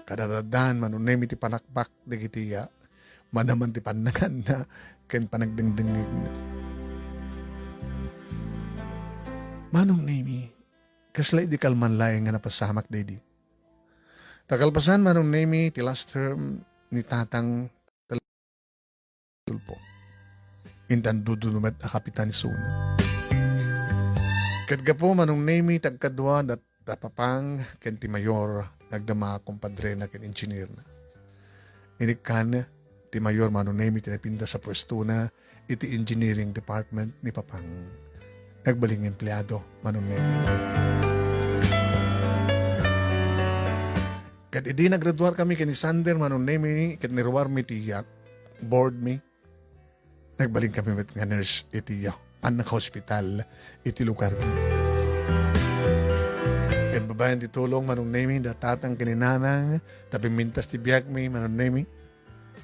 Kadadaddaan Manong Nemi ti panakpak dagiti iya, manaman ti pannanganna ken panagdengdengngegna. Manong Nemi, kasla idi kalman laeng nga napasamak daydi. Ta kalpasan Manong Nemi ti last term ni Tatang Tulpo. Intan duduno met a kapitan isuna. Ket gapu Manong Nemi ti agkadua da, da Papang ken ti mayor nga agdama a kumpadrena ken engineerna. Inikkan ti mayor Manong Nemi ti napintas a puestona iti engineering department ni Papang. Nagbalin nga empleado Manong Nemi. Ket idi nagraduar kami ken ni Sander Manong Nemi ket niruarmi ti yak, board mi, nagbalin kami met nga nurse iti, ah, pananghospital iti lugar mi. Ket babaen ti tulong Manong Nemi, da Tatang ken ni Nanang, ta pimmintas ti biag mi Manong Nemi,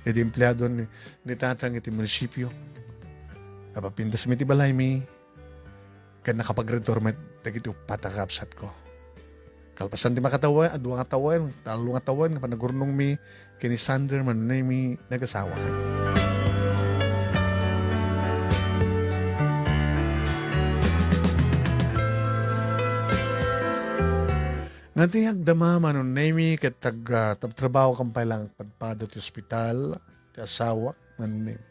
iti empleado ni, ni Tatang iti munisipyo. Napapintas mi ti balay mi, ket nakapagretor met dagiti uppat a kabsatko. Kalpasan ti makatawen, a dua nga tawen, tallo nga tawen nga panagurnongmi ken ni Sander Manong Nemi nagasawa. Nga ti agdama Manong Nemi ket tag-, ah, tab-, trabaho kan pay lang padpada ti ospital ti asawak Manong Nemi.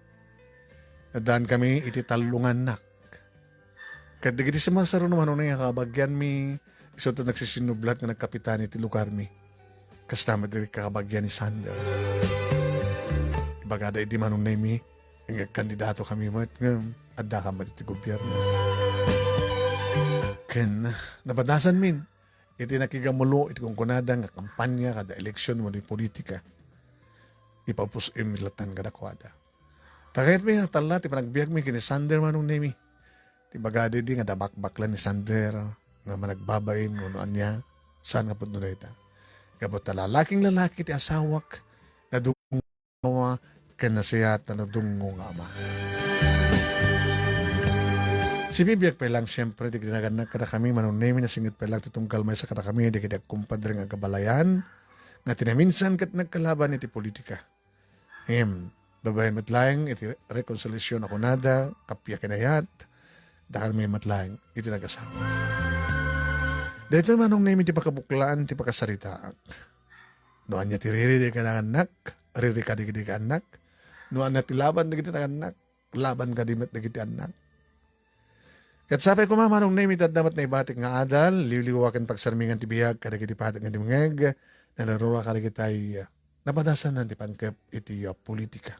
Addaan kami iti tallo nga annak. Ket dagiti sumarsarano Manong Nemi nga kabagianmi, isu ti nagsisinublat nga nagkapitan iti lugarmi. Kasta met dagiti kabagian ni Sander. Ibagada idi Manong Nemi, nga kandidato kami met ngem adda ka met iti gobierno. Ken napadasanmin iti nakigamulo iti kunkunada nga kampanya kada eleksyon wenno politika. Ipapus-, imilatan kadakuada. Ta kayatmi nga talla ti panagbiagmi ken ni Sander Manong Nemi. Ti bagada idi nga adda bakbaklan ni Sander nga managbabain wenno ania, saan nga pudno dayta. Gapu ta lalaking lalaki ti asawak nga dungngo ken nasayaat a nadungngo nga ama. Sibibiag pay lang, siempre, dagiti nagannak kadakami, Manong Nemi, nasinget pay lang ti tunggal maysa kadakami, dagiti agkumpadre nga agabalayan, nga ti naminsan ket nagkalaban iti politika. Ngem, babaen met laeng iti reconciliation a kunada, kappia ken ayat, dakami met laeng iti nagasawa. Daytoy Manong Nemi ti pakabuklaan ti pakasaritaak. No ania ti riri dagiti nagannak, riri kadi dagiti annak. No ania ti laban dagiti nagannak, laban kadi met dagiti annak. Ket sapay koma Manong Nemi, adda met naibatik nga adal, liwliwa ken pagsarmingan ti biag kadagiti padi nga dimngeg, nanarura kadagiti napadasan ti pangkep iti, ah, politika.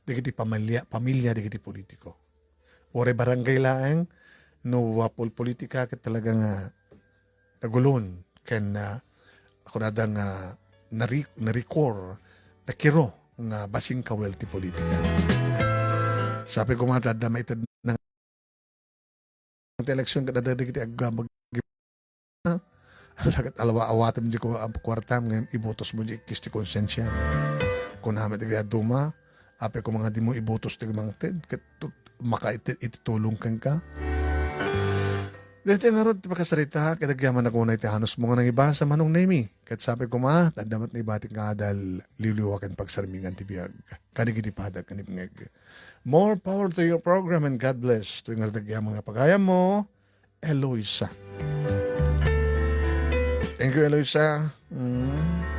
Dagiti pamilya, pamilya dagiti politiko. Uray barangay laeng, no, ah, pol-, politika ket talaga nga nagulon ken, ah, kunada nga nari-, narikor, nakiro nga basing kawel ti politika. Sapay koma ta adda maited ti eleksyon ket adda dagiti ag-, ag-, ket alawa-, awatem di ku-, kuartam ngem ibutosmo di ikkis ti konsensia. Kunam iti kaya duma, apay koma nga dimo ibutos ti mangted, ket tut-, makaitid iti tulong kenka. Daytoy ngarud ti pakasarita, ket agyamanak unay ti anusmo nga nangibasa, Manong Nemi. Ket sapay koma, adda met naibatik nga adal, liwliwa ken pagsarmingan ti biag. Kadagiti padi nga dimngeg. More power to your program and God bless. Toy ngarud agyamanak nga pagayammo, Eloisa. Thank you, Eloisa. Mm.